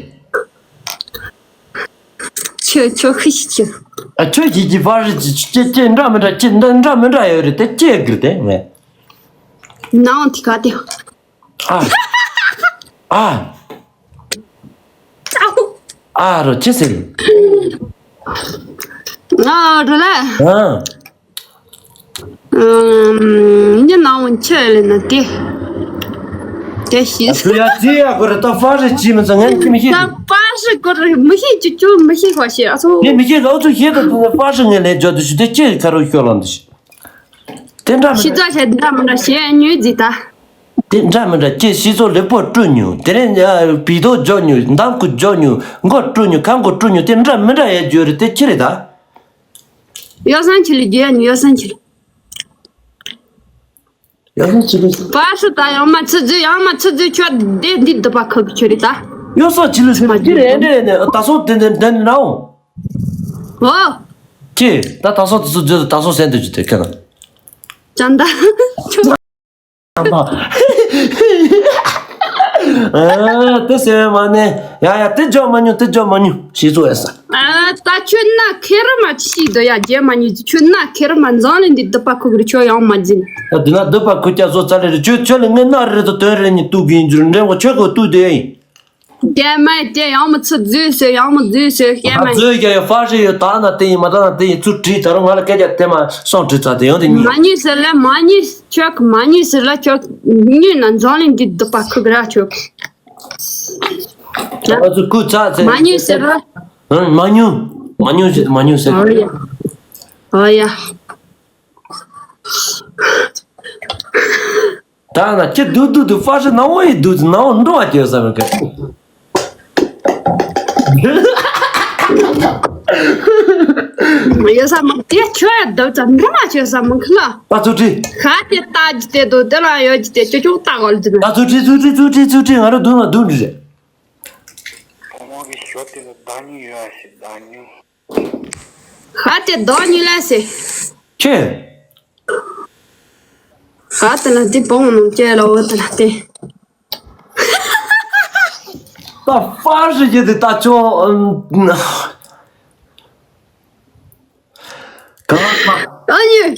ཁྱོད་ཁྱོད་ཤི་ཤི་ཁྱོད། ཨ་ཁྱོད་ཀྱིས་ཀྱི་ཕར་རི་ཅི་ཅི་ཅི་འདྲ་མི་འདྲ་ཅི་འདྲ་འདྲ་མི་འདྲ་ཡོད་རེད་དེ་ཅི་གིར་དེ་ངས། ནང་དེ་ག་དེ། ཨ། ཨ། ཨ་རོ་ཅི་ཟེར། ང་རོ་ལ། ཨ། ཉི་ནང་འོན་ཆེ་ལེ་ན་དེ། དེ་ཤི། ཨ་སུ་ཡ་ཅི་ཡ་གོ་རེ་ད་ཧྥ་རི་ཅི་མི་ཚང་ངན་ཅི་མི་ཤེས། ད་ཧྥ་རི་གོ་རེ་མི་ཤེས་ཅི་ཅུ་མི་ཤེས་ཧ་ཤེས་ཨ་ཚོ། ངས་མི་ཤེས་ཨ་ཚོ་ཤེས་ད་ཧྥ་རི་ངས་ལས་འཇོག་དུ་ཤི་དེ་ཅི་ཁ་རུ་ཤོར་ལང་དུ་ཤི། དེ་འདྲ་མི་ཤི་འདྲ། ཙ་ཞེ་འདྲ་མི་འདྲ་ཞེ་ཉུས་ཛི་ད། དེ་འདྲ་མི་འདྲ་ཅི་ཤི་ཚོ་ལེགས་པོ་བཀྲུ་ཉུ་དེ་རིང་བི་དོ་འཇོག་ཉུ་འདམ་ཁུ་འཇོག་ཉུ་མགོ་བཀྲུ་ཉུ་ཁ་མགོ་བཀྲུ་ཉུ་དེ་འདྲ་མི་འདྲ་ཡ་བརྗོད་རེད་དེ་ཅི་རེད་ད། ཡོ་སན་ཆི་ལི་རྒྱལ་ཡོ་སན་ཆི་ལི། ཡོ་སན་ཆི་ལི། པ་སུ་ད་ཡང་མ་ཚི་ཛི་ཡང་མ་ཚི་ཛི་ཆོ་དེ་འདི་འདི་པ་ཁབ་ཆི་རེད་ད། ཡོ་སན་ཆི་ལི་ཟེར་ན་ཅི་རེད་འདྲེ་ནས་ད་སོ་དེ་འདི་འདི་ནའོ། ཨོ། ཅི་ད་ད་སོ་དེ་ཚོ་བརྗོད་ད་སོ་སན་དུ་ཅི་དེ་ཁ་ན། ཅང་ད། ཨ་དེ་སེམས་མ་ནས་ཡ་ཡ་དེ་འཇོག་མ་མྱོང་དེ་འཇོག་མ་མྱོང་ཞེས་གསུངས་ཡ་ས། ཨ་ད་ཁྱོད་ན་ཁེར་མ་ཤི་དོ་ཡ་རྒྱལ་མ་ཉུ་ཁྱོད་ན་ཁེར་མ་འཛང་ལེ་འདི་སྡུག་པ་ཁུག་རི་ཆོ་ཡང་མ་འཛིན། ད་འདི་ན་སྡུག་པ་ཁུག་ཀྱ་བཟོ་ཙ་ལེ་རི་ཆོས་ཆོས་ལ་ངའི་ན་རི་དོ་དོན་རེ་ཉི་གཏུག་གིན་འཇུར་འདྲེན་གོ་ཆོས་གོ་གཏུག་དེ་ཡིན། རྒྱལ་མ་དེ་ཡང་མི་ཚུ་རྫུས་སོ་ཡང་མི་རྫུས་སོ་རྒྱལ་མ་རྫུས་ཀྱ་ཡ་ཧྥ་ཤི་ཡོད་ད་ན་དེ་ཡིན་མ་ད་ན་དེ་ཡིན་ཚུར་བྲིས་ད་རུང་ང་ལ་སྐད་ཆ་དེ་མ་སོང་བྲིས་ཙ་དེ་ཡང་དེ་ཉིད། མ་ཉུས་ཟེར་ལ་མ་ཉུས། ཁྱོད་ཀྱི་མ་ཉུས་ཟེར་ལ་ཁྱོད་ཉུས་ན་འཛང་ལེ་འདི་སྡུག་པ་ཁུག་ར་ཁྱོད། ཨ་ཚོ་ཁུ་ཚ་ཚེ། མ་ཉུས་ཟེར་ལ། ཨ་མ་ཉུ། མ་ཉུ་ཟེར་མ་ཉུ་ཟེར། ཨོ་ཡ། ཨོ་ཡ། ད་ན་ཁྱེད་སྡུག་སྡུག་སྡུག་ཧྥ་ཤི་ནང་བོ་ཡི་སྡུག་སྡུག་ནང་བོ་འགྲོ་བ་ཁྱོད་བསམ་གི། ཡོད་ས་མ་དེ་ཁྱོད་ཡ་བསྡད་ཙམ་འདྲ་མ་བྱོས་ས་མ་ཁ་ལ། ད་ཚུར་ཁྲིད། ཁ་དེ་ལྟ་རྒྱུ་དེ་འདུག་དེ་ལ་ཡོད་རྒྱུ་དེ་ཅོ་ཅོ་ལྟ་གོ་ལ་དེ་ན། ད་ཚུར་ཁྲིད་ཚུར་ཁྲིད་ཚུར་ཁྲིད་ཚུར་ཁྲིད། ང་རང་སྡུག་ན་སྡུག་འདྲི་རེད། བུ་མོ་གི་ཞོ་དེ་ལ་བདག་ཉིད་ཡོད་ཨ་ཞེས་བདག་ཉིད། ཁ་དེ་བདག་ཉིད་ལ་ཟེར། ཁྱོད། ཁ་དེ་ལ་དེ་བོང་ནང་སྐྱེས་ལ་འོ་དེ་ལ་དེ། ད་ཧྥ་ཧྲི་གྱི་དེ་ད་ཅོ། གང་ཨ་ཉོས།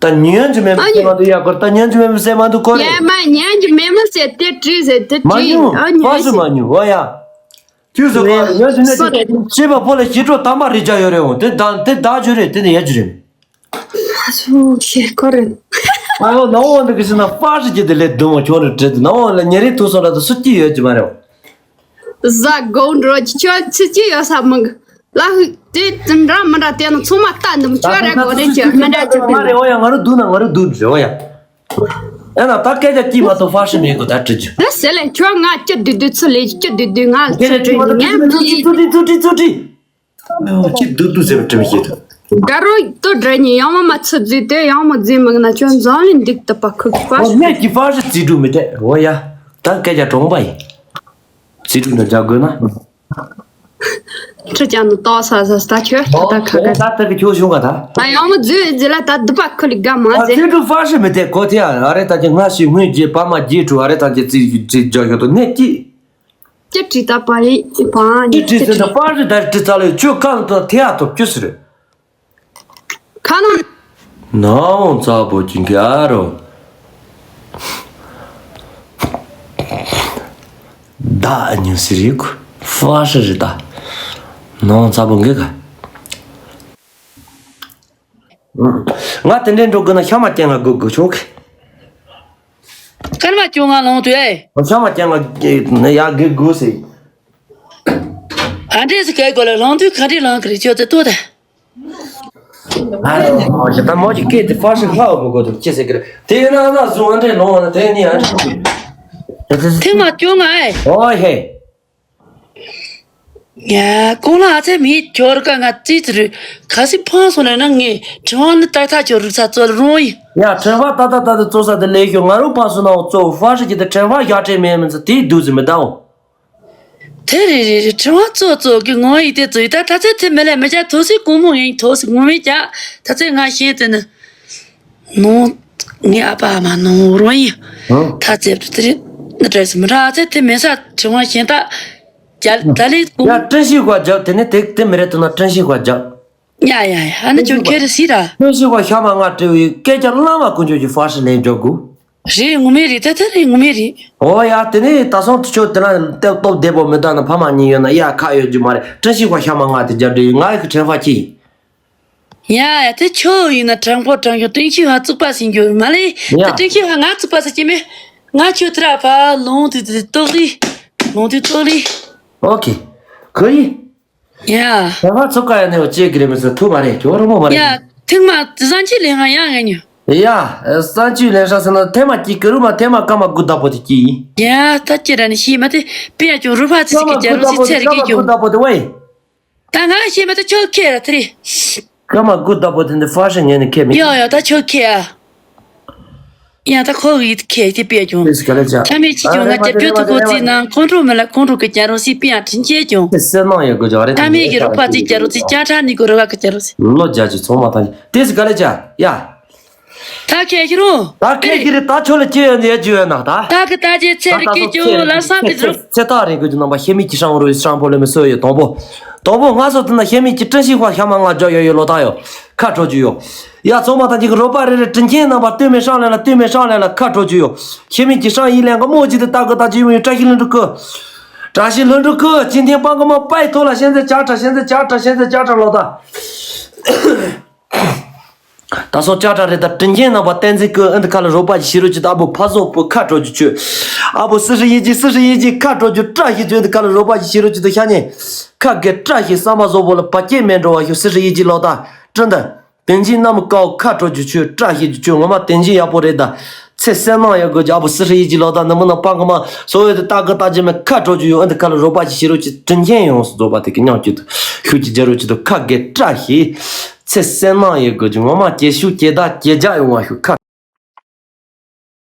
ད་ཉོན་གྱི་མེད་མི་སེ་མ་འདུག་ཡ་གོ་ད་ཉོན་གྱི་མེད་མི་སེ་མ་འདུག་གོ་རེད། ཡ་མ་ཉོན་གྱི་མེད་མི་སེ་དེ་བྲིས་ཟེར་དེ་མ་བྲིས་ཉོ་ཨ་ཧྥ་ཉོས་ཧྲི་ཟེར། མ་ཉོ་འོ་ཡ། ཁྱོད་ཟེར་གོ་ཉོན་གྱི་མེད་ཅེས་པ་ཕོ་ལ་ཞི་ཁྲོ་དམ་པ་རེ་བྱ་ཡོད་རེད་འོ་དེ་ད་དེ་ད་རྒྱུ་རེད་དེ་ནི་ཡ་རྒྱུ་རེད། ཨ་ཚོ་ཤེས་ཁོ་རེད། ཨ་ཡོ་ནང་འོང་འདི་གི་ཟེར་ན་ཧྥ་ཧྲི་གྱི་དེ་ལས་སྡུག་མ་ཁྱོད་རེ་བྲེལ་དུ་ནང་འོང་ལ་ཉེ་རིང་ཐུག་སོང་ལ་དུ་སུ་སྐྱིད་ཡོད་ཀྱི་མ་རེད། ཟ་དགོང་འགྲོ་ཁྱོད་ཚི་སྐྱིད་ཡོད་ས་མི་གི་ལ་ཧུ་དེ་དེ་འདྲ་མི་འདྲ་དེ་ནི་ཚང་མ་ལྟ་འདི་མི་ཁྱོད་རེད་གོ་རེད་ཁྱོད་མི་འདྲ་ཅི་མ་རེད་འོ་ཡ་ང་རུ་སྡུག་ན་ང་རུ་སྡུག་རེད་འོ་ཡ། ཨེ་ན་ད་སྐད་ཆ་སྐྱིད་མ་ཐུབ་ཧྥ་ཧྲི་མེད་གོ་ད་བྲི་རྒྱུ། དེ་ཟེར་ལས་ཁྱོད་ང་སྐྱིད་སྡུག་སྡུག་ཚུ་ལས་སྐྱིད་སྡུག་སྡུག་ང་སྐད་ཆ་ཚུ་སྐྱིད་མ་ཐུབ་ང་ཚུ་སྐྱིད་ཚུ་སྐྱིད་ཚུ་སྐྱིད་ཚུ་སྐྱིད། ཨོ། ཅི་སྡུག་སྡུག་ཟེར་བ་དྲན་མི་ཤེས་ཐུབ། དགའ་རོགས་ལྟོ་འདྲ་ཉིན་ཡང་མ་མ་ཚུད་རྫུས་ཏེ་ཡང་མ་རྫུས་མི་གི་ན་ཁྱོད་འཛམ་གླིང་འདུག་ཏུ་པ་ཁུག་པ། ཨོ་ངས་ཀྱི་ཧྥ་ཧྲི་རྩིས་དྲུག་མི་སྤྲད་འོ་ཡ། ད་སྐད་ཆ་གྲོང་པ་ཡིན། རྩིས་དྲུག་ན་འཇག་དགོས་ན། ཁྲི་ཅང་ནི་ཏོག་ས་ས་ས་ཁྱོད་ད་ད་ཁ་ཁ་ད་ད་ད་གི་ཁྱོད་བྱུང་ག་ད། ད་ཡང་མ་རྫུས་རྫུས་ལ་ད་འདི་པ་ཁུ་ལི་དགའ་མ་ཨ་ཟེར། རྩིས་དྲུག་ཧྥ་ཧྲི་མི་སྤྲད་གོ་ཐེ་ཨ་རེ་ད་ཀྱི་སྔ་ཕྱི་སྔོན་རྗེས་བར་མ་རྗེས་དྲུག་ཨ་རེ་ད་ཀྱི་རྩིས་རྩིས་རྒྱག་ཤོག་ཏུ་ནས་ཀྱི། ཅི་བྲིས་ད་པ་ཡི་པ་ཅི་ཡི་བྲིས་ཟེར་ན་པ་རི་ད་བྲིས་ཚར་ལས་ཆུ་ཁ་ལ་ཐོ་ཐེ་ཡ་ཐོབ་ཅི་ཟེར། ཁ་ནང་། ནའོ་ཚ་པོ་ཅིག་ག་རོ། ད་ཉིན་སི་རི་ཁུ་ཧྥ་ཧྲི་རི་ད། ནའོ་ཚ་པོ་འགེ་ག་ང་དེ་འདྲའི་འགྲོ་དགོས་ན་ཤ་མ་སྐྱེ་ང་དགོས་དགོས་ཆོག་གི། སྐར་མ་བཅོ་ལྔ་ལོངས་དུས་ཨེ། ཤ་མ་སྐྱེ་ང་ཡ་དགོས་དགོས་ཟེར། ཨ་འདྲས་སུ་སྐད་དགོས་ལ་ལོངས་དུས་ག་འདྲས་ལོངས་གི་རེད་ཁྱོད་ཚོ་ལྟོས་དང་། ཨ་ཞེ་ད་མོ་ཅིག་སྐད་དེ་ཧྥ་ཧྲི་ལྷག་འོ་བུ་གོ་དུ་ཅི་ཟེར་གི་རེད་དེ་ཡིན་ན་ན་བཟུང་ཨ་འདྲས་ལོངས་ན་དེ་ནི་ཨ་འདྲས། ཐེངས་མ་བཅོ་ལྔ་ཨེ། ཨོ་ཧེ། ཡ། གོང་ལ་ཨ་ཚེ་མི་ཁྱོར་ཀ་ང་ཙི་ཙི་རུ་ག་སི་ཕང་སོང་ན་ན་ངས་དྲི་བ་ནི་ཏག་ཏག་ཁྱོད་རུག་ཚ་ཙོལ་རུང་ཡིན། ཡ་དྲི་བ་ཏག་ཏག་ཏག་ཏག་ཙོ་ས་དེ་ལས་ཤོག་ང་རུ་ཕང་སོང་ན་འོ་ཙོ་ཧྥ་ཧྲི་གི་དེ་དྲི་བ་ཡ་དྲི་མེད་མིན་ཚ་དེའི་དུས་ཟིན་མི་ད་འོ། དེ་རེད་རེད་རེད་དྲི་བ་ཙོ་ཙོ་གི་ངོ་ཡི་དེ་ཙོ་ཡི་ད་ད་ཚེ་དེ་མི་ལས་མི་བྱ་ཐོ་སི་ཀོང་མོ་ཡིན་ཐོ་སི་ངོ་མི་བྱ་ད་ཚེ་ང་ཤེས་དེ་ནི། ནོ། ངའི་ཨ་ཕ་ཨ་མ་ནོ་རོ་ཡིན། ཧང་། ད་ཚེ་དེ་རེད་ནི་བྲེལ་སི་མི་ར་ཚེ་དེ་མེད་ས་དྲི་བ་ཤེས་ད། རྒྱ་ད་ལི་ཀོང་། ཡ་བཀྲ་ཤིས་ཁ་རྒྱག་དེ་ནི་དེ་དེ་མི་རེད་དུ་ན་བཀྲ་ཤིས་ཁ་རྒྱག་ཡ་ཡ་ཡ་ཨ་ནི་ཅོ་ཁེ་རི་སི་ར། བཀྲ་ཤིས་ཁ་ཤ་མ་ང་དྲི་བའི་སྐད་ཆ་བླ་མ་ཀུན་སྤྱོད་ཀྱི་ཧྥ་ཧྲི་ལེན་འཇོག་དགོས། རེད་ངོ་མས་རེད་ད་ད་རེད་ངོ་མས་རེད། ཨོ་ཡ་དེ་ནི་ད་སོང་དུ་ཆོ་དེ་ན་ལྟེབ་ལྟོབ་བདེ་པོ་མི་ད་ན་ཕ་མ་གཉིས་ཡོད་ན་ཡ་ཁ་ཡོད་རྒྱུ་མ་རེད་བཀྲ་ཤིས་ཁ་ཤ་མ་ང་དེ་རྒྱབ་འདྲི་ཡོད་ང་ཡི་གི་དྲན་ཧྥ་ཁྱི། ཡ་ཡ་དེ་ཁྱོད་ཡིན་ན་དྲང་པོ་དྲང་ཤོག་ཏིང་ཤི་ཧ་བཙུགས་པ་ཟིན་རྒྱུ་མ་ལེ། ཡ། དེ་ཏིང་ཤི་ཧ་ང་བཙུགས་པ་ཟིན་གྱི་མེད། ང་ཁྱོད་དེ་ར་ཕ་ལོང་དུས་དེ་ཏོག་ལི། ལོང་དུས་ཏོག་ལི། ཨོ་ཁེ། ཁོ་ཡིན། ཡ། ད་ང་ཚོ་ཀ་ཡ་ནས་བ་ཅེ་གི་རེ་མི་སྲིད་ཐུ་མ་རེད་ཁྱོད་རང་མོ་མ་རེད། ཡ། ཐེངས་མ་དེ་སང་ཅི་ལེན་ཧ་ཡ་ངས་ཉོ། ཡ། སང་ཅི་ལེན་ཧྲ་ཟེར་ན་ཐེངས་མ་གཅིག་གི་རུ་མ་ཐེངས་མ་ཀ་མ་དགུ་བདག་པོ་དེ་གཅིག་ཡིན། ཡ། ད་ཅི་ར་ནི་ཤི་མ་དེ་པི་ཡ་ཀྱོ་རུ་ཕ་ཙི་ཀ་ཙི་མ་ཀྱ་རུ་ཀ་ཙི་མ་ཚེ་རི་ཀ་ཀྱོ་ཀ་མ་དགུ་བདག་པོ་དེ་ཝེ། ད་ང་ཤེས་མ་ད་ཆོ་ཁེ་ར་ཐི་རི། ཀ་མ་དགུ་བདག་པོ་དེ་འདི་ཧྥ་ཧྲི་ངན་ནི་ཁེ་མི། ཡོ་ཡོ་ད་ཆོ་ཁེ་ཨ། ཡང་ད་ཁོ་གི་ཁེ་དེ་པེ་ཀྱོང་། ཨེ་སི་ག་ལེ་ཅ། ཐ་མེ་ཅི་ཀྱོང་ང་རྒྱབ་སྐྱོར་ཐུག་གོ་ཙི་ནང་ཁོང་ཁྲོ་མི་ལ་ཁོང་ཁྲོ་གི་ཀྱ་རོ་སི་པི་ཡང་དྲིན་ཆེ་ཀྱོང་། སེ་ནང་ཡོད་གོ་ཅོ་རེ། ཐ་མེ་གི་རུ་ཕ་ཙི་ཀྱ་རོ་སི་ཀྱ་ཁྲ་ནི་གོ་རུ་བ་གི་ཀྱ་རོ་སི། ལོ་རྒྱ་ཅི་ཚོང་མ་ཐང་ཅི། ཏེ་སི་ག་ལེ་ཅ་ཡ། ད་ཁེ་ཤི་རུ། ད་ཁེ་ཤི་རི་ད་ཆོ་ལ་ཅི་ཡོད་ནས་ཅི་ཡོད་ན་ད། ད་གི་ད་ཅི་ཚེ་རི་ཀི་ཅོ་ལ་སང་གི་རུ། ཚེ་ཐག་རིང་གི་རྣམ་པ་ཤེས་མི་ཅི་སྲང་རུ་སྲང་པོ་ལེ་མི་སོ་ཡོད་དང་པོ། དང་པོ་ང་ཚོ་དེ་ན་ཤེས་མི་ཅི་ཀྲིན་ཤི་ཁ་ཤ་མ་ང་ཇོ་ཡོད་ཡོད་ལོ་ད་ཡོད། ཁ་གྲོ་རྒྱུ་ཡོད། ཡ་ཚང་མ་ད་ཅིག་རོ་པ་རེ་རེ་དྲིན་ཆེན་རྣམ་པ་སྟོད་སྨད་སྲང་ལེ་ལ་སྟོད་སྨད་སྲང་ལེ་ལ་ཁ་གྲོ་རྒྱུ་ཡོད། ཤེས་མི་ཅི་སྲང་ཡིན་ལེན་ག་མོ་ཅི་དེ་ལྟ་གི་ད་ཅི་ཡོད་བཀྲ་ཤིས་ལྷུན་གྲུབ་ཀི། བཀྲ་ཤིས་ལྷུན་གྲུབ་ཀི་ཅི་འཐེན་སྤང་གི་མ་པའི་ཐོག་ལ་ཤན་ཚེ་ཅག་ཁྲ་ཤན་ཚེ་ཅག་ཁྲ་ཤན་ཚེ་ཅག་ཁྲ་ལོ་ད། ད་སོ་ཅག་ཁྲ་རེ་ད་དྲིན་ཆེན་རྣམ་པ་བསྟན་འཛིན་ཀི་ཨ་འདི་ཁ་ལ་རོ་པ་ཞི་རུ་ཅི་ད་ཨ་བུ་ཕ་བཟང་བུ་ཁ་གྲོ་རྒྱུ་ཆུ། ཨ་བུ་སི་ཧྲི་ཡི་ཅི་སི་ཧྲི་ཡི་ཅི་ཁ་གྲོ་རྒྱུ་བཀྲ་ཤིས་ཅོ་འདི་ཁ་ལ་རོ་པ་ཞི་རུ་ཅི་ད་ཤ་ཉེ། ཁ་དགེ་བཀྲ་ཤིས་བསམ་པ་བཟང་པོ་ལ་བ་སྐྱེས་མེད་འགྲོ་བ་ཤོག་སི་ཧྲི་ཡི་ཅི་ལོ་ད་དྲིན་ད། དེང་ཕྱིན་གནམ་དཀར་ཁ་གྲོ་རྒྱུ་ཆུ་བཀྲ་ཤིས་རྒྱུ་ཆུ་ངོ་མ་དེང་ཕྱིན་ཡག་པོ་རེད་ད། ཚེ་བསོད་ནམས་ཡོད་དགོས་ཀྱི་ཨ་བོ་སི་ཧྲི་ཡི་གི་ལོ་ད་ནི་མི་ན་པང་གི་མ་སོ་ཡོད་དུ་ལྟ་གི་ལྟ་ཅི་མེད་ཁ་དྲོ་རྒྱུ་ཡོད། ཨ་འདི་ཁ་ལ་རོགས་པ་ཅི་ཤི་རོ་ཅི་དྲིན་ཆེན་ཡོངས་སུ་རྫོགས་པ་དེ་གི་མཉམ་སྐྱིད་དུ་ཤུགས་ཀྱི་རྒྱ་རོ་ཅི་དུ་ཁ་དགེ་བཀྲ་ཤིས། ཚེ་བསོད་ནམས་ཡོད་དགོས་ཀྱི་ངོ་མ་སྐྱེ་ཤུགས་སྐྱེ་ད་སྐྱེ་རྒྱ་ཡོང་བ་ཤུགས་ཁ།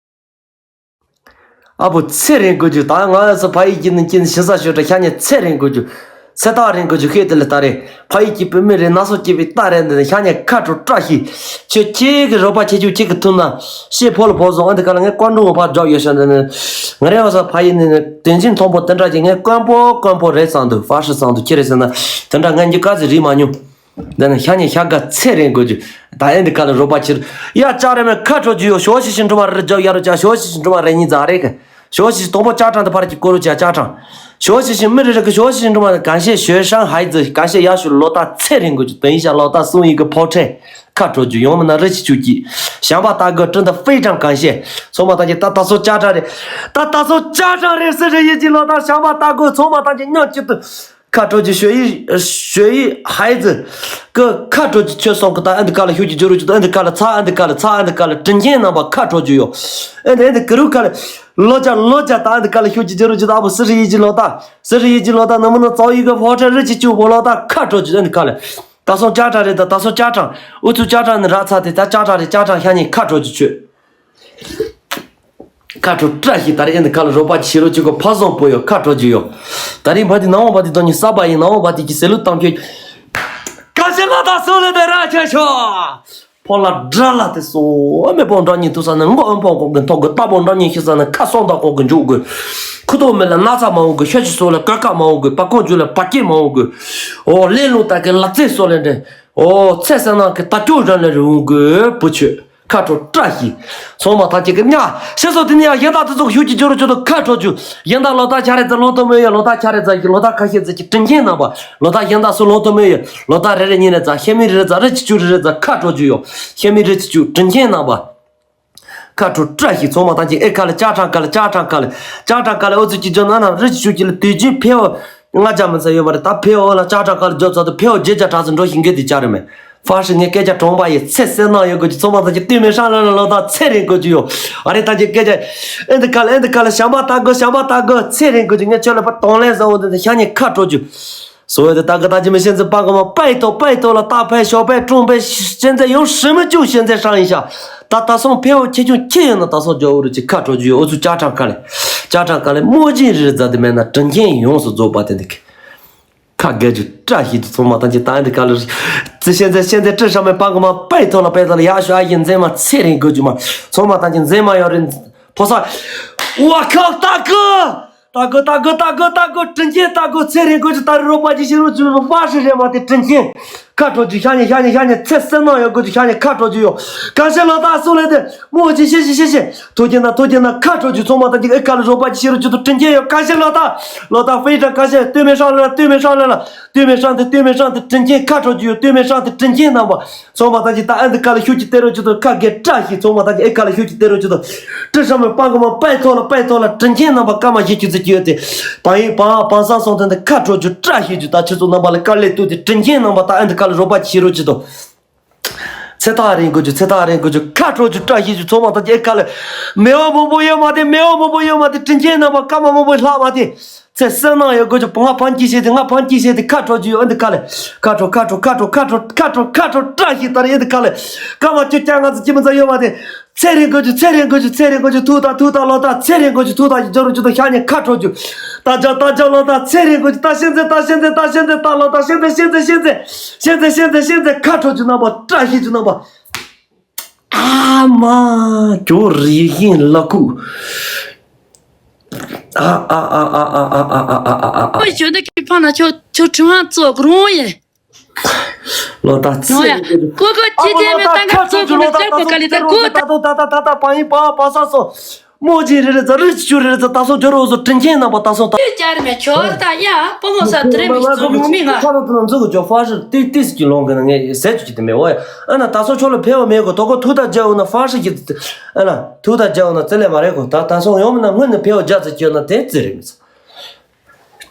ཨ་བོ་ཚེ་རིང་དགོས་རྒྱུ་ད་ང་ཡོད་ས་ཕ་ཡི་སྐྱིད་ནི་སྐྱིད་ནི་ཞི་ས་ཤོད་དྲ་ཤ་ཉེ་ཚེ་རིང་དགོས་རྒྱུ། ཚེ་ཐག་རིང་དགོས་རྒྱུ་ཤེས་དེ་ལས་ད་རེ་ཕ་ཡི་སྐྱིད་པའི་མི་རེ་ན་སོ་སྐྱིད་པའི་རྟ་རེ་འདི་ནི་ཤ་ཉེ་ཁ་དྲོ་བཀྲ་ཤིས། ཁྱོད་ཁྱེད་ཀྱི་རོགས་པ་ཁྱེད་ཆུ་ཁྱེད་ཀྱི་ཐུབ་ན་ཤེས་ཕོ་ལ་ཕོ་སོང་ཨ་འདི་ག་ལ་ངས་ཀོན་ཀྲུང་བ་ཕར་འཇོག་ཡོད་ཤ་འདི་ནི་ང་རེ་བ་ས་ཕ་ཡི་ནི་ནི་དེ་འཛིན་མཐོན་པོ་དེ་འདྲ་ཅིག་ངས་དཀོན་པོ་དཀོན་པོ་རེད་བསམ་འདུག་ཧྥ་ཧྲི་བསམ་འདུག་ཁྱེད་རེ་ཟེར་ན་དེ་འདྲ་ངས་འཇིགས་སྐར་ཟིག་རིག་མ་མྱོང་། འདི་ནི་ཤ་ཉེ་ཤ་དགའ་ཚེ་རིང་དགོས་རྒྱུ། ད་ཨེ་འདི་ག་ལ་རོགས་པ་ཕྱིར། ཡ་ལྕགས་རེ་མེད་ཁ་དྲོ་རྒྱུ་ཡོད་ཞོ་ཤི་ཤི་འགྲོ་མ་རེ་རྒྱབ་ཡ་རོ་ཅག་ཞོ་ཤི་ཤི་འགྲོ་མ་རེ་གཉིས་རྫ་རེ་གི། ཞོ་ཤི་ཤི་དང་པོ་ལྕགས་ཕྲེང་དུ་ཕར་གྱི་སྐོར་རུ་ཅག་ལྕགས་ཕྲེང་། ཞོ་ཤི་ཤི་མི་རེ་རེ་གི་ཞོ་ཤི་ཤི་འགྲོ་མ་རེ་གང་ཤེས་ཞོ་ཧྲང་ཧའི་ཙི་གང་ཤེས་ཡ་ཞུ་ལོ་ད་ཚེ་རིང་དགོས་རྒྱུ་དོན་ཡིན་ཤ་ལོ་ད་སུང་ཡི་གི་ཕོ་ཁྲེ། ཁ་དྲོ་རྒྱུ་ཡོང་མི་ན་རི་ཆི་ཆུ་གི། ཞང་པ་ལྟ་དགོས་ཀྲིན་ད་ཧྥེ་ཀྲང་གང་ཤེས། ཚོ་མ་ད་ཀྱི་ད་ད་སོ་ལྕགས་ཕྲེང་རེད། ད་ད་སོ་ལྕགས་ཕྲེང་རེད་སི་རེ་ཡི་ཅི་ལོ་ད་ཞང་པ་ལྟ་དགོས་ཚོ་མ་ད་ཀྱི་མཉམ་གཅིག་ཏུ། ཁ་དྲོ་གི་ཞོ་ཡི་ཞོ་ཡི་ཧའི་ཙི་ཀི་ཁ་དྲོ་གི་ཆོས་སོང་གི་ད་ཨ་འདི་ཀ་ལ་ཤུགས་ཀྱི་རྒྱུ་རུ་གི་ད་ཨ་འདི་ཀ་ལ་ཚ་ཨ་འདི་ཀ་ལ་ཚ་ཨ་འདི་ཀ་ལ་དྲིན་ཆེན་རྣམ་པ་ཁ་དྲོ་གི་ཡོད། ཨ་འདི་ཨ་འདི་ཀི་རུ་ཀ་ལ་ལོ་ཅ་ལོ་ཅ་ད་ཨ་འདི་ཀ་ལ་ཤུགས་ཀྱི་རྒྱུ་རུ་གི་ད་ཨ་བུ་སི་རི་ཡི་གི་ལོ་ད་སི་རི་ཡི་གི་ལོ་ད་ནམ་ནམ་ཙའོ་ཡི་གི་ཕོ་ཁྲ་རི་ཅི་ཅུ་བོ་ལོ་ད་ཁ་དྲོ་གི་ཨ་འདི་ཀ་ལ་ད་སོང་ལྕགས་ཕྲེང་རེད་ད་ད་སོང་ལྕགས་ཕྲེང་ཨུ་ཚུ་ལྕགས་ཕྲེང་ནི་ར་ཚ་དེ་ད་ལྕགས་ཕྲེང་རེད་ལྕགས་ཕྲེང་ཤ་ཉེ་ཁ་དྲོ་གི་ཆོས། ཁ་དྲོ་བཀྲ་ཤིས་ད་རེས་ཨེ་འདི་ཁ་ལ་རོགས་པ་ཞེ་རོ་གཅིག་གོ་ཕ་བཟང་པོ་ཡོད་ཁ་དྲོ་རྒྱུ་ཡོད། ད་རེས་མ་དེ་ནང་བ་དེ་དང་ཉི་ས་པ་ཡིན་ནང་བ་དེ་གི་ཟེ་ལུ་བཏང་ཁྱོད། ཀ་ཤེ་ལ་ད་སུ་ལ་ད་ར་ཆ་ཤོ། ཕོ་ལ་དགྲ་ལ་དེ་སོ་མེ་པོ་འདྲ་ཉིན་ཐུ་ས་ནས་མགོ་ཨོན་པོ་ཀོག་གི་ཐོག་གི་རྟ་པོ་འདྲ་ཉིན་ཤི་ས་ནས་ཁ་སོང་ད་ཀོག་གི་འཇུག་གི། ཁུ་ཏོ་མེ་ལ་ན་ཚ་མ་འོང་གི་ཤ་ཤི་སོ་ལ་གོད་ཀ་མ་འོང་གི་པ་ཀོང་ཇུ་ལ་པ་སྐྱེ་མ་འོང་གི། ཨོ་ལེ་ལུང་ད་གི་ལག་རྩེ་སོ་ལ་འདྲེ། ཨོ་ཚེ་ས་ནང་གི་ད་ཅོ་ར་ལ་རི་འོང་གི་བུ་ཆོས། ཁ་དྲོ་བཀྲ་ཤིས། ཚང་མ་ཐམས་ཅད་ཀྱི་ཉ། ཤེས་སོ་དེ་ནི་ཡང་གཞན་དག་དེ་ཚོ་ཤུགས་ཀྱི་སྦྱོར་སྦྱོར་དུ་ཁ་དྲོ་རྒྱུ། གཞན་དག་ལོ་ཐག་ཆ་རེ་ཙམ་ལོང་དུ་མེད་ཡོད་ལོ་ཐག་ཆ་རེ་ཙམ་གྱི་ལོ་ཐག་ཁ་ཤས་ཙམ་གྱི་དྲིན་ཆེན་རྣམ་པ། ལོ་ཐག་གཞན་དག་སུ་ལོང་དུ་མེད་ཡོད་ལོ་ཐག་རེ་རེ་གཉིས་རེ་ཙམ་ཤེས་མི་རེ་རེ་ཙམ་རི་ཆི་ཆུ་རེ་རེ་ཙམ་ཁ་དྲོ་རྒྱུ་ཡོད། ཤེས་མི་རི་ཆི་ཆུ་དྲིན་ཆེན་རྣམ་པ། ཁ་དྲོ་བཀྲ་ཤིས། ཚང་མ་ཐམས་ཅད་ཨེ་ཁ་ལ་ལྕགས་ཕྲེང་ཁ་ལ་ལྕགས་ཕྲེང་ཁ་ལ་ལྕགས་ཕྲེང་ཁ་ལ་ཨོ་ཙི་ཀྱི་ཇོ་ན་ན་རི་ཆི་ཆུ་ཀྱི་ལ་དུས་རྒྱུན་ཕེའོ། ལྔ་བརྒྱ་མི་ཚད་ཡོད་པ་རེད་ད་ཕེའོ་ལ་ལྕགས་ཕྲེང་ཁ་ལ་འཇོག་ཚར་དུ་ཕེའོ་བརྒྱད་བརྒྱ་གྲངས་སུ་འགྲོ་ཞིང་གི་དེ་ཅག་རེད་མེད། ཧྥ་ཧྲི་ངས་སྐད་ཆ་གྲོང་པ་ཡི་ཚེ་བསོད་ནམས་ཡོད་དགོས་ཀྱི་ཚང་མ་ཐམས་ཅད་ལྟོས་མེད་ཧྲང་ལ་ལ་ལོ་ད་ཚེ་རིང་དགོས་ཀྱི་ཡོད། ཨ་རེ་ཐམས་ཅད་སྐད་ཆ། ཨེ་འདི་ཁ་ལ་ཨེ་འདི་ཁ་ལ་ཞམ་པ་ལྟ་དགོས་ཞམ་པ་ལྟ་དགོས་ཚེ་རིང་དགོས་ཀྱི་ངས་ཁྱོད་ལ་པ་དོང་ལེན་བཟང་བོ་འདི་འདི་ཤ་ཉེ་ཁ་དྲོ་རྒྱུ། སོ་ཡོད་དེ་ད་གི་ད་ཅི་མི་ཤེས་ཚེ་པ་གི་མ་པའི་ཐོག་པའི་ཐོག་ལ་ཏག་པའི་ཞོགས་པའི་ཀྲུང་པའི་ཤེས་ཚེ་ཡོང་ཧྲི་མི་བཅུག་ཤེས་ཚེ་ཧྲང་ཡིན་ཤ། ད་ད་སོང་ཕེའོ་ཁྱེད་ཆུང་ཁྱེད་ཡོད་ན་ད་སོང་ཇོ་འུ་རུ་ཅི་ཁ་དྲོ་རྒྱུ་ཡོད་ཨོ་ཚུ་ལྕགས་ཕྲེང་ཁ་ལ་ལྕགས་ཕྲེང་ཁ་ལ་སྨོ་ཅི་རི་རི་རྫ་དེ་མེད་ན་དྲིན་ཆེན་ཡོངས་སུ་རྫོགས་པ་དེ་འདི་གི། ཁ་རྒྱ་རྒྱུ་བཀྲ་ཤིས་ཀྱི་ཚོང་མ་ཐམས་ཅད་ད་འདི་ག་ལ་རི། ཙི་ཤེན་ཙེ་ཤེན་ཙེ་ཀྲི་ཧྲ་མེ་པང་གི་མ་པའི་ཐོག་ལ་པའི་ཐོག་ལ་ཡག་ཤོ་ཨ་ཡིན་མཛེས་མ་ཚེ་རིང་དགོས་རྒྱུ་མ་ཚོང་མ་ཐམས་ཅད་མཛེས་མ་ཡོད་རིན་ཕོ་ས། ཝ་ཁག་ལྟ་གི་ལྟ་གི་ལྟ་གི་ལྟ་གི་ལྟ་གི་དྲིན་ཆེན་ལྟ་གི་ཚེ་རིང་དགོས་རྒྱུ་ད་རི་རོགས་པ་ཅི་ཤེས་རོགས་ཅི་རོགས་པ་ཧྲི་རེ་མ་དེ་དྲིན་ཆེན། ཁ་དྲོ་རྒྱུ་ཤ་ཉེ་ཤ་ཉེ་ཤ་ཉེ་ཚེ་བསོད་ནམས་ཡོད་དགོས་རྒྱུ་ཤ་ཉེ་ཁ་དྲོ་རྒྱུ་ཡོད། གང་ཤེས་ལོ་ད་སུ་ལེ་དེ་མོ་ཅི་ཤེས་ཤེས་ཤེས་ཤེས། ཐུགས་རྗེ་གནང་ཐུགས་རྗེ་གནང་ཁ་དྲོ་རྒྱུ་ཚང་མ་ད་ཅིག་ཨེ་ཁ་ལ་རོགས་པ་ཅི་ཤེས་རོགས་ཅི་ཐུགས་དྲིན་ཆེན་ཡོད། གང་ཤེས་ལོ་ད་ལོ་ད་ཧྥེ་ཏྲ་གང་ཤེས་ལྟོས་མེད་ཧྲང་ལ་ལྟོས་མེད་ཧྲང་ལ་ལ་ལྟོས་མེད་ཧྲང་དེ་ལྟོས་མེད་ཧྲང་དེ་དྲིན་ཆེན་ཁ་དྲོ་རྒྱུ་ཡོད་ལྟོས་མེད་ཧྲང་དེ་དྲིན་ཆེན་རྣམ་པ། ཚང་མ་ད་ཅིག་ད་ཨེ་འདི་ཀ་ལ་ཤུགས་ཀྱི་སྟེར་རོགས་ཅི་ཐུགས་ཁ་དགེ་བཀྲ་ཤིས་ཚང་མ་ད་ཅིག་ཨེ་ཁ་ལ་ཤུགས་ཀྱི་སྟེར་རོགས་ཅི་ཐུགས། ཀྲི་ཧྲ་མེ་པང་གི་མ་པའི་ཐོག་ལ་པའི་ཐོག་ལ་དྲིན་ཆེན་རྣམ་པ་སྐར་མ་བཞི་བཅུ་ཙམ་ཅིག་ཡོད་དེ། བང་ཡིག་བང་བང་སང་སོང་དོན་དེ་ཁ་དྲོ་རྒྱུ་བཀྲ་ཤིས་རྒྱུ་ད་ཁྱེད་ཚོ་རྣམ་པ་ལ་དཀའ་ལས་གཏུགས་ཏེ་དྲིན་ཆེན་རྣམ་པ་ད་ཨེ་འདི་ཀ་ལ་རོགས་པ་ཅི་ཤེས་རོགས་ཅི་ཐུགས། ཚེ་ཐག་རིང་དགོས་རྒྱུ་ཚེ་ཐག་རིང་དགོས་རྒྱུ་ཁ་དྲོ་རྒྱུ་བཀྲ་ཤིས་རྒྱུ་ཚང་མ་ད་ཅིག་ཨེ་ཁ་ལ། མེ་བ་མང་པོ་ཡོད་མ་དེ་མེ་བ་མང་པོ་ཡོད་མ་དེ་དྲིན་ཆེན་རྣམ་པ་སྐར་མ་མང་པོ་ལྷག་མ་དེ། ཚེ་བསོད་ནམས་ཡོད་དགོས་རྒྱུ་ང་ཕན་སྐྱེད་བྱེད་དེ་ང་ཕན་སྐྱེད་བྱེད་དེ་ཁ་དྲོ་རྒྱུ་ཡོད་ཨེ་འདི་ཁ་ལ། ཁ་དྲོ་ཁ་དྲོ་ཁ་དྲོ་ཁ་དྲོ་ཁ་དྲོ་ཁ་དྲོ་བཀྲ་ཤིས་ད་རེད་ཨེ་འདི་ཁ་ལ། སྐར་མ་བཅུ་བརྒྱ་ལྔ་བཅུ་ཅི་མི་ཚང་ཡོད་མ་དེ། ཚེ་རིང་དགོས་རྒྱུ་ཚེ་རིང་དགོས་རྒྱུ་ཚེ་རིང་དགོས་རྒྱུ་ཐུགས་དང་ཐུགས་དང་ལོ་དང་ཚེ་རིང་དགོས་རྒྱུ་ཐུགས་དང་ཞིག་འབྱོར་རྒྱུ་དང་ཤ་ཉེ་ཁ་དྲོ་རྒྱུ། ད་འཇག་ད་འཇག་ལོ་དང་ཚེ་རིང་དགོས་རྒྱུ་ད་ཤེན་ཚེ་ད་ཤེན་ཚེ་ད་ལོ་དང་ཤེན་ཚེ་ཤེན་ཚེ་ད་ལོ་དང་ཤེན་ཚེ་ཤེན་ཚེ་ཤེན་ཚེ་ཤེན་ཚེ་ཤེན་ཚེ་ཁ་དྲོ་རྒྱུ་རྣམ་པ་བཀྲ་ཤིས་རྒྱུ་རྣམ་པ། ཨ་མ། ཇོ་རི་ཧིན་ལ་ཁུ། ཨ་ཨ་ཨ། ཨོ་ཞོ་འདི་གི་ཕ་ན་ཆོ་ཆོ་ཁྲི་ཧང་ཙོག་རོང་ཡེ། ལོ་ད་ཚེ་ནོ་ཡ། ཀོ་ཀོ་ཅི་ཏེ་མེ་ཏང་ག་ཙོག་གོ་ལེ་ཏེ་ཀོ་ཀ་ལེ་ཏེ་ཀོ་ད་ད་ད་ད་ད་ད་པ་ཡིན་པ་པ་ས་སོ། མོ་ཇི་རེ་རེ་ཙ་རི་ཅུ་རེ་རེ་ཙ་ད་སོ་ཇོ་རོ་སོ་དྲིན་ཆེན་རྣམ་པ་ད་སོ་ད། ཅར་མེ་ཆོར་ད་ཡ་པོ་མོ་ས་དྲིན་མེ་ཙོ་ཡོང་མི་ང་། ཁ་ལོ་ཏི་ན་འཛུག་གོ་ཇོ་ཧྥ་ཧྲི་ཏི་ཏི་སི་ཀྱི་ལོང་གི་ན་ངས་ཟེར་ཅུ་ཅི་ཏི་མེ་འོ་ཡ། ཨ་ན་ད་སོ་ཆོ་ལ་ཕེ་བ་མེ་གོ་ཏོ་གོ་ཐུག་ད་ཇ་འོ་ན་ཧྥ་ཧྲི་ཀྱི། ཨ་ན་ཐུག་ད་ཇ་འོ་ན་ཙི་ལེ་མ་རེ་གོ་ད་ད་སོ་ཡོང་མི་ན་སྔོན་ནས་ཕེ་བ་ཇ་ཙི་ཀྱི་འོ་ན་དེ་ཙི་རེ་མི་ཙ།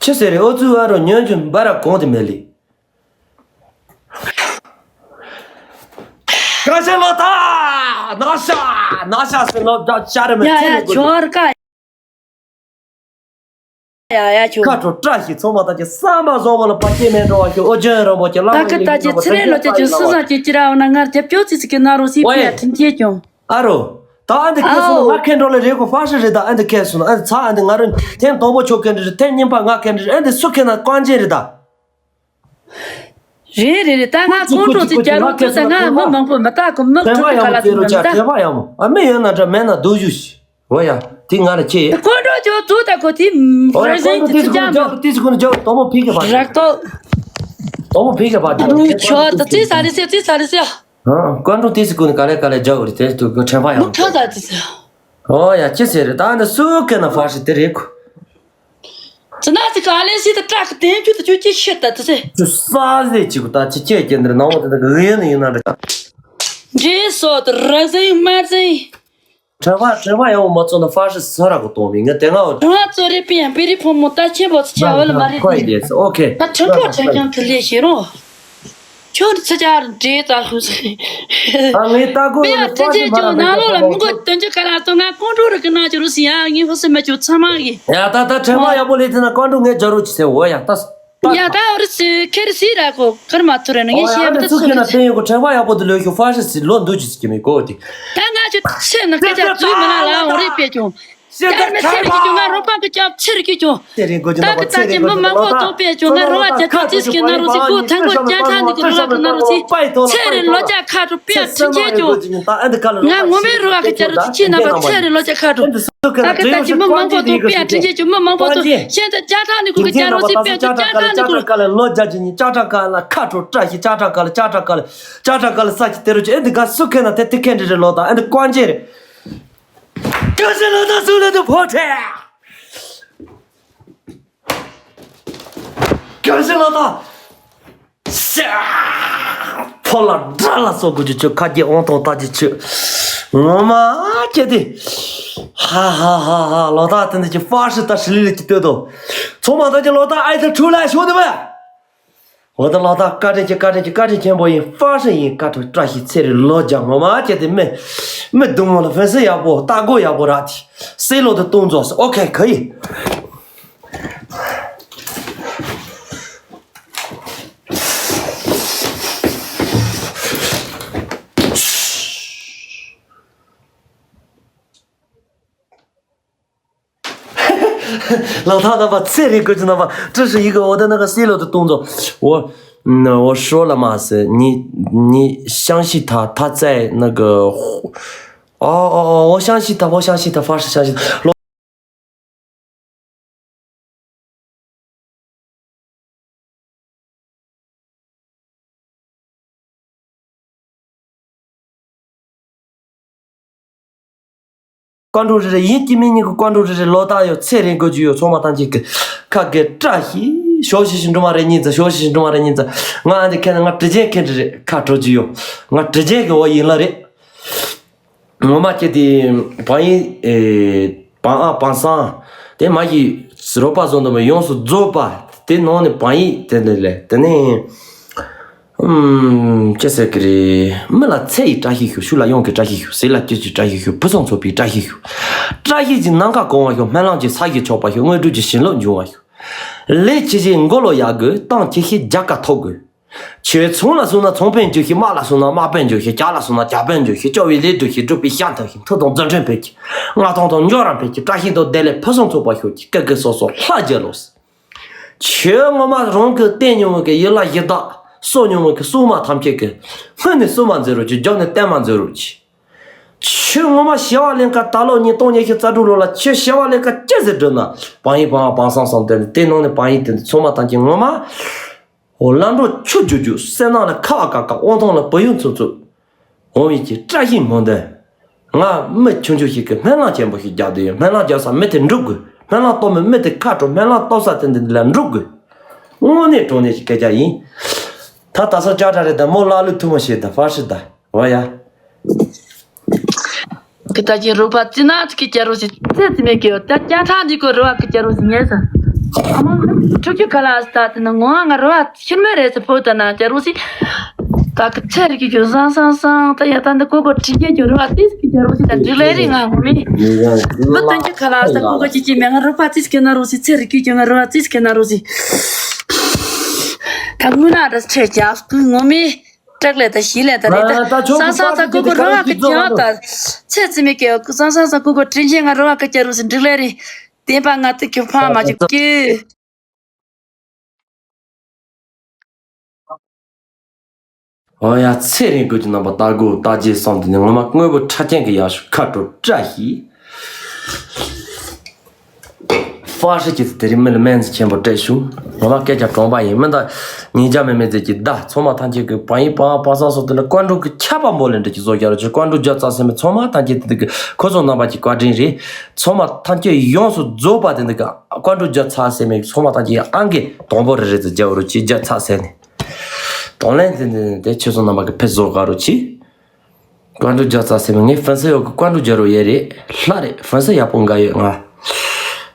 ཁྱི་ཟེར་རེ་ཨོ་ཙུ་ཨ་རོ་ཉོན་ཅུན་བ་ར་གོང་དེ་མེ་ལི། ཀ་ཤ་ལོ་ཐ། ནག་ཤ། ནག་ཤ་ཟེར་ལོ་ད་ཤ་རེ་མི་ཡ་ཚེ་ཡ་ནས་གོ་ཁྱོར་ཀ་ཡ་ཡ་ཁྱོ། ཁ་དྲོ་བཀྲ་ཤིས་ཚང་མ་ད་ཀྱི་བསམ་པ་བཟང་བ་ལ་བར་ཆད་མེད་འགྲོ་བ་ཤོག་ཨོ་རྒྱན་རིན་པོ་ཆེ་བླ་མ་ད་ཀི་ཡི་ད་ཀྱི་ཚེ་རིང་ལོ་ཀྱ་ཀྱི་སུ་ཟ་ཀྱི་ཀྱི་ར་འོ་ན་ངར་རྒྱབ་སྐྱོར་ཚིག་ཚིག་གི་ན་རོ་སི་ཕི་ཡ་དྲིན་ཆེ་ཀྱོང་། ཨ་རོ། ད་ཨ་འདི་ཁེ་སོང་ང་ཁེ་འགྲོ་ལེ་རེ་གོ་ཧྥ་ཤི་རེད་ད་ཨ་འདི་ཁེ་སོང་ཨ་འདི་ཚ་ཨ་འདི་ང་རུ་ཐེངས་དང་པོ་ཆོ་ཁེ་འདྲི་རེད་ཐེངས་གཉིས་པ་ང་ཁེ་འདྲི་རེད་ཨ་འདི་སུ་ཁེ་ན་ཀོང་ཅེ་རེད་ད། རེད་རེད་རེད་ད་ང་ཁོང་ཁྲོ་ཚིག་ཀྱ་རོ་ཚོ་ད་ང་མི་མང་པོ་མི་ད་གོ་མི་ཁྲོ་ཁ་ལ་ཚིག་མི་ད། ཐེ་བ་ཡ་མོ་ཨ་མི་ཡོད་ན་འདྲ་མེད་ན་སྡུག་ཞུ་ཤི། འོ་ཡ། དེ་ང་ལ་ཁྱེད། ཀོན་ཀྲོ་ཇོ་ཏུ་ད་ཁོ་དེ་འོ་ཡ་རེ་ཀོན་ཀྲོ་ཏི་སི་ཀུན་ཇོ་ཏི་སི་ཀུན་ཇོ་དོ་མོ་ཕི་གེ་བ་རག་ཏོ། དོ་མོ་ཕི་གེ་བ་ཨ་རུ་ཆོ་ཏ་ཏི་ས་རི་སེ་ཏི་ས་རི་སེ། ཀོན་ཀྲོ་ཏི་སི་ཀུན་ག་ལེ་ག་ལེ་ཇོ་རི་ཏེ་ཏུ་གོ་ཁྲེན་བ་ཡང་། ཁྲོ་ད་ཏི་ས། འོ་ཡ་ཅི་ཟེར་རེ་ད་འདི་སུ་ཀེ་ན་ཧྥ་ཤི་དེ་རེ་ཁུ། ཙི་ན་ཙི་ག་ལེ་སི་ཏ་ཏྲ་ཀ་ཏེན་ཅུ་ཏ་ཅུ་ཅི་ཤི་ཏ་ཏི་སེ། ཅུ་ས་ཟེ་ཅི་གུ་ཏ་ཅི་ཅེ་ཀེ་འདི་རེ་ན་འོ་ཏ་ཏ་གི་ཡེ་ནི་ཡིན་ན་རེ་ད། འདྲེ་སོ་ཏ་ར་ཟིང་མ་ཟིང་། དྲན་པ་དྲན་པ་ཡག་པོ་མ་ཚོར་ན་ཧྥ་ཤི་ཟ་ར་གོ་གཏོང་མི་ང་དེ་ང་འོ། དྲན་པ་ཚོ་རེ་པི་ཡང་པི་རི་ཕོ་མོ་ད་ཆེན་པོ་ཚོ་ཆ་བ་ལ་མ་རེད་ཁོ་ཡི་དེ་ཨོ་ཁེ། ད་ཁྲིམས་ཁོ་ཆ་ཁྱང་ཐུ་ལེ་ཤེ་རོ། ཁྱོད་ཚ་ཆ་ར་འདྲེ་ད་ཧུ་ཟེ། ཨ་ངའི་ལྟ་གོ་པི་ཡང་ཡང་ཚེ་ཧྥ་ཆེ་ཤི་མ་ཁྱོད་ར་ནང་ལོགས་ལ་མི་མགོ་སྟོན་རྒྱུ་ག་ར་ཚོ་ང་ཀོང་ཀྲུག་ར་གི་ནང་ཆུ་རུ་སི་ཡ་ངའི་ཧུ་སི་མ་ཆུ་ཚང་མ་གི། ཡ་ད་ད་དྲན་པ་ཡག་པོ་ལས་ཐེ་ན་ཀོང་ཀྲུག་ངའི་རྒྱ་རུ་ཆི་ཟེ་འོ་ཡ་ད། ཡ་ད་འོ་རི་སི་ཁེ་རི་སི་ར་གོ་ཀར་མ་ཐུ་ར་ནི་ངའི་ཤེས་ཡ་མི་ད་ཚུགས་ཀྱི་ན་ཕན་ཡོད་གོ་དྲན་པ་ཡག་པོ་དུ་ལོས་ཤོ་ཧྥ་ཤི་སི་ལོ་འདུ་ཅི་སི་ཀྱི་མི་གོ་དེ། ད་ང་ཆུ་ཆེ་ན་སྐད་ཆ་ཚུལ་མི་ལ་ལ་འོ་རི་པེ་ཀྱོང་། ཤེས་ད་མི་ཚེ་རིག་གི་ཀྱོང་ང་རོ་པང་གི་ཅབ་ཚེ་རིག་གི་ཀྱོང་། ད་གི་ད་ཅི་མི་མང་པོ་ཐོག་པེ་ཀྱོང་ང་རོ་བ་ཅ་ཐོག་ཅིས་ཀྱི་ན་རོ་སི་གོ་ཐང་གོ་ཅ་ཐང་ནི་གི་རོ་བ་གི་ན་རོ་སི་ཚེ་རིག་ལོ་ཅ་ཁ་ཏུ་པེ་ཡ་ཁྲི་ཆེ་ཀྱོང་། ང་ངོ་མའི་རོ་བ་གི་ཅ་རོ་ཅི་ཅི་ན་བ་ཚེ་རིག་ལོ་ཅ་ཁ་ཏུ། ད་གི་ད་ཅི་མི་མང་པོ་ཐོག་པེ་ཡ་ཁྲི་ཆེ་ཀྱོང་མི་མང་པོ་ཐོག་ཤེས་ད་ཅ་ཐང་ནི་གོ་གི་ཅ་རོ་སི་པེ་ཅ་ཅ་ཐང་ནི་གོ། ལོ་ཅ་ཅི་ཉི་ཅ་ཐང་ཀ་ལ་ཁ་ཏུ་བཀྲ་ཤིས་ཅ་ཐང་ཀ་ལ་ཅ་ཐང་ཀ་ལ་ཅ་ཐང་ཀ་ལ་ས་ཅི་དེ་རོ་ཅི་ཨེ་འདི་ག་སུ་ཁེ་ན་དེ་དེ་ཁེ་འདྲི་རེ་ལོ་ད་ཨེ་འདི་ཀོང་ཅེ་རེ། ཀ་ཤི་ལོ་ད་སུ་ལ་དུ་ཕོ་ཁྲེ། ཀ་ཤི་ལོ་ད། ཤ། ཕོ་ལ་དགྲ་ལ་སོགས་དགུ་ཅུ་ཆུ་ཁ་རྒྱའི་དབང་ཐང་ལྟ་ཅི་ཆུ། ངོ་མ་ཁྱེད་དེ། ཧ་ཧ་ཧ་ཧ་ལོ་ད་དེ་འདི་ཅི་ཧྥ་ཤི་ད་ཧྲི་ལི་ལི་ཅི་ལྟོས་དོ། ཚོ་མ་ད་ཅི་ལོ་ད་ཨའི་ད་ཁྲུ་ལ་ཤོ་དེ་བས། འོ་ད་ལོ་ད་བཀའ་དྲིན་ཆེ་བཀའ་དྲིན་ཆེ་བཀའ་དྲིན་ཆེན་པོ་ཡིན་ཧྥ་ཤི་ཡིན་བཀའ་དྲིན་བཀྲ་ཤིས་ཚེ་རིང་ལོ་བརྒྱ་ངོ་མ་ཁྱེད་དེ་མི་མི་སྡུག་མོ་ལ་ཧྥན་སི་ཡག་པོ་ལྟ་སྒོ་ཡག་པོ་རག་དེ་སེ་ལོ་དེ་གཏོང་རྫོགས་སོ་ཨོ་ཁེ་ཁ་ཡི།老大那把菜里搁进那把，这是一个我的那个 silo 的动作，我，嗯，我说了嘛，是你你相信他，他在那个，哦哦哦，我相信他，我相信他，发誓相信他。 ཀོང་ཀྲུག་རེ་རེ་ཡིན་གཅིག་མིན་གཉིས་ཀྱི་ཀོང་ཀྲུག་རེ་རེ་ལོ་ཏོག་ཡོད་ཚེ་རིང་དགོས་ཀྱི་ཡོད་ཚང་མ་ཐམས་ཅད་ཀྱི་ཁ་དགེ་བཀྲ་ཤིས་ཞོ་ཤི་ཤི་འགྲོ་མ་རེད་ཉིན་ཙམ་ཞོ་ཤི་ཤི་འགྲོ་མ་རེད་ཉིན་ཙམ་ང་ཨ་འདི་ཁེ་ན་ང་དྲི་ཆེན་ཁེ་འདྲི་རེད་ཁ་དྲོ་ཀྱི་ཡོད་ང་དྲི་ཆེན་གྱི་འོ་ཡིན་ལ་རེད། ངོ་མ་ཁྱེད་དེ་བང་ཡིག་ཨེ་བང་ཨ་བང་སང་དེ་མ་གི་རོགས་པ་བཟོ་འདུག་མ་ཡོངས་སུ་རྫོགས་པ་དེ་ནང་ནས་བང་ཡིག་དེ་འདི་ལས་དེ་ནས་ཨུམ་ཅི་ཟེར་གི་རེད། མི་ལ་ཚེ་ཡི་བཀྲ་ཤིས་ཤོག་ཤུགས་ལ་གཡང་གི་བཀྲ་ཤིས་ཤོག་ཟས་ལ་སྐྱིད་ཀྱི་བཀྲ་ཤིས་ཤོག་ཕུན་སུམ་ཚོགས་པའི་བཀྲ་ཤིས་ཤོག་བཀྲ་ཤིས་ཀྱི་ནམ་མཁའ་གང་བ་ཤོག་སྨོན་ལམ་གྱི་ས་གཞི་ཆགས་པ་ཤོག་དངོས་གྲུབ་ཀྱི་བྱིན་རླབས་འབྱུང་བ་ཤོག་ལས་ཆེ་ཞིང་མགོ་ལོག་ཡག་དགོས། གཏམ་ཆེ་ཞིང་རྒྱལ་ཁ་ཐོབ་དགོས། ཁྱོད་ཚོང་ལ་སོང་ན་ཚོང་དཔོན་འགྱུར་ཞིང་། དམག་ལ་སོང་ན་དམག་དཔོན་འགྱུར་ཞིང་། ཇ་ལ་སོང་ན་ཇ་དཔོན་འགྱུར་ཞིང་། སྐྱོ་བའི་ལས་སྒྲུབ་ཞིང་། སྒྲུབ་པའི་ཞལ་མཐོང་ཞིང་། མཐུ་དང་མཛའ་འབྲེལ་འཕེལ་གྱིས། མངའ་ཐང་དང་འབྱོར་ར་འཕེལ་གྱིས། བཀྲ་ཤིས་དང་བདེ་ལེགས་ཕུན་སུམ་ཚོགས་པར་ཤོག་ཅིག་ཀ་ཀི་སོ་སོ་ལྷ་རྒྱལ་ལོ། ཁྱོད་ངོ་མ་རང་གི་བསྟེན་མྱོང་བའི་གི་ཡུལ་ལྷ་གཞི་བདག་གསོ་མྱོང་བའི་གི་སྲུང་མ་ཐམས་ཅད་ཀྱི་སྔོན་ནས་སྲུང་མ་མཛད་རོགས་ཅིག་རྒྱབ་ནས་བརྟན་མ་མཛད་རོགས་ཅིག་ཁྱོད་ངོ་མ་ཞི་བ་གླིང་ཁ་ད་ལོ་ཉིས་སྟོང་ཉི་ཤུ་རྩ་དྲུག་ལོ་ལ་ཁྱོད་ཞི་བ་གླིང་ཁ་ཅི་ཟེར་སྒྲུབ་ན་བང་ཡིག་བང་བ་བང་སང་སང་དེ་ནི་དེ་ནང་ནས་བང་ཡིག་དེ་ཚང་མ་ཐམས་ཅད་ངོ་མ། འོ་ལམ་འགྲོ་ཆུ་རྒྱུག་རྒྱུག་བསོད་ནམས་ལ་ཁ་བ་ཀ་ཀ་དབང་ཐང་ལ་བུ་ཡུག་འཚུབ་འཚུབ། འོང་བའི་ཀྱི་བཀྲ་ཤིས་སྨོན་འདུན། ང་མི་ཆུང་ཆུང་ཞིག་གིས་སྨོན་ལམ་ཆེན་པོ་ཞིག་རྒྱག་འདོད་ཡོད། སྨོན་ལམ་རྒྱག་ས་མི་དེ་འགྲུབ་དགོས། སྨོན་ལམ་གཏོང་མི་མི་དེ་ཁ་དྲོ་སྨོན་ལམ་གཏོང་ས་དེ་འདི་ལ་འགྲུབ་དགོས། དངོས་གནས་དྲང་གནས་ཀྱི་སྐད་ཆ་ཡིན། ད་ད་སོ་ཅག་ཏྲ་རེད་ད་མོ་ལ་ལུ་ཐུ་མོ་ཞེས་ད་ཧྥ་ཤི་ད་འོ་ཡ། ཀི་ད་ཅི་རུ་པ་ཙི་ན་ཀི་ཀྱ་རུ་སི་ཙེ་ཙི་མེ་ཀི་ཡོ་ད་ཀྱ་ཐང་ཅི་ཀོ་རུ་བ་ཀི་ཀྱ་རུ་སི་ཉེ་ས། ཨ་མ་ཁྲུ་ཀྱུ་ཁ་ལ་སི་ད་ཏི་ན་ངོ་ང་རུ་བ་ཤིར་མེ་རེ་སི་ཕོ་ད་ན་ཀྱ་རུ་སི། ད་གི་ཚེ་རིག་གི་རྒྱུ་བཟང་བཟང་བཟང་ད་ཡ་ད་འདི་ཀོ་ཀོ་ཁྲི་རྒྱལ་གྱི་རུ་བ་ཏིས་གི་རྒྱལ་རུ་སི་ད་འགྲིག་ལེ་རི་ང་ངོ་མི། མི་ཏན་གྱི་ཁ་ལ་ད་ཀོ་ཀོ་ཅི་ཅི་མེ་ང་རུ་བ་ཏིས་གི་ན་རུ་སི་ཚེ་རིག་གི་རྒྱུ་ང་རུ་བ་ཏིས་གི་ན་རུ་སི། ད་ངུ་ན་ད་ཚེ་རྒྱལ་སྐུ་ངོ་མི། སྐྲག་ལེ་ད་ཞི་ལེ་ད་རེ་ད་ད་ཆོག་གི་སང་སང་ད་ཀོ་ཀོ་རུ་བ་གི་རྒྱུ་ད་ཚེ་ཙི་མི་ཀེ་སང་སང་ད་ཀོ་ཀོ་ཁྲི་རྒྱལ་ང་རུ་བ་གི་རྒྱལ་རུ་སི་འགྲིག་ལེ་རི། བསྟན་པ་ང་ཏི་ཀྱི་ཕ་མ་ཅིག་ཀི། ཨོ་ཡ། ཚེ་རིང་དགོས་ཀྱི་རྣམ་པ་ལྟ་དགོས་ལྟ་རྒྱས་གསུམ་དེ་ནི་ངོ་མ་དངོས་པོ་ཁྲ་ཅན་གྱི་ཡག་ཤོས་ཁ་དྲོ་བཀྲ་ཤིས། ཧྥ་ཧྲི་ཀྱི་དེ་རིང་མི་ལ་སྨན་རྩིས་ཆེན་པོ་སྤྲད་བྱུང་། ངོ་མ་སྐད་ཆ་གྲོང་པ་ཡིན་མིན་ད། ཉིན་རྒྱ་མེ་མེ་ཟེར་གྱི་ད་ཚང་མ་ཐམས་ཅད་ཀྱི་པ་ཡིན་པ་པ་སང་སོ་དེ་ལ་ཀོན་ཀྲུ་གི་ཁྱབ་པ་འབོ་ལེན་འདྲ་གྱི་བཟོ་རྒྱ་རུ་ཆེ་ཀོན་ཀྲུ་རྒྱ་ཚ་སེ་མི་ཚང་མ་ཐམས་ཅད་དེ་གི་ཁོ་ཚོ་རྣམ་པ་གྱི་བཀའ་དྲིན་རེད། ཚང་མ་ཐམས་ཅད་ཡོངས་སུ་རྫོགས་པ་དེ་འདི་ག་ཀོན་ཀྲུ་རྒྱ་ཚ་སེ་མི་ཚང་མ་ཐམས་ཅད་ཨང་ཀི་དང་པོ་རེ་རེ་ཙམ་རྒྱ་རུ་ཆེ་རྒྱ་ཚ་སེ་ནི། གདོང་ལེན་དེ་འདི་དེ་ཁྱོད་ཚོ་རྣམ་པ་གི་ཕེབས་བཟོ་ག་རུ་ཆེ། ཀོན་ཀྲུ་རྒྱ་ཚ་སེ་མི་ངའི་ཧྥན་སི་ཡོག་གི་ཀོན་ཀྲུ་རྒྱ་རུ་ཡེ་རེད། ལྷ་རེད། ཧྥན་སི་ཡག་པོ་འགའ་ཡོད་ང་།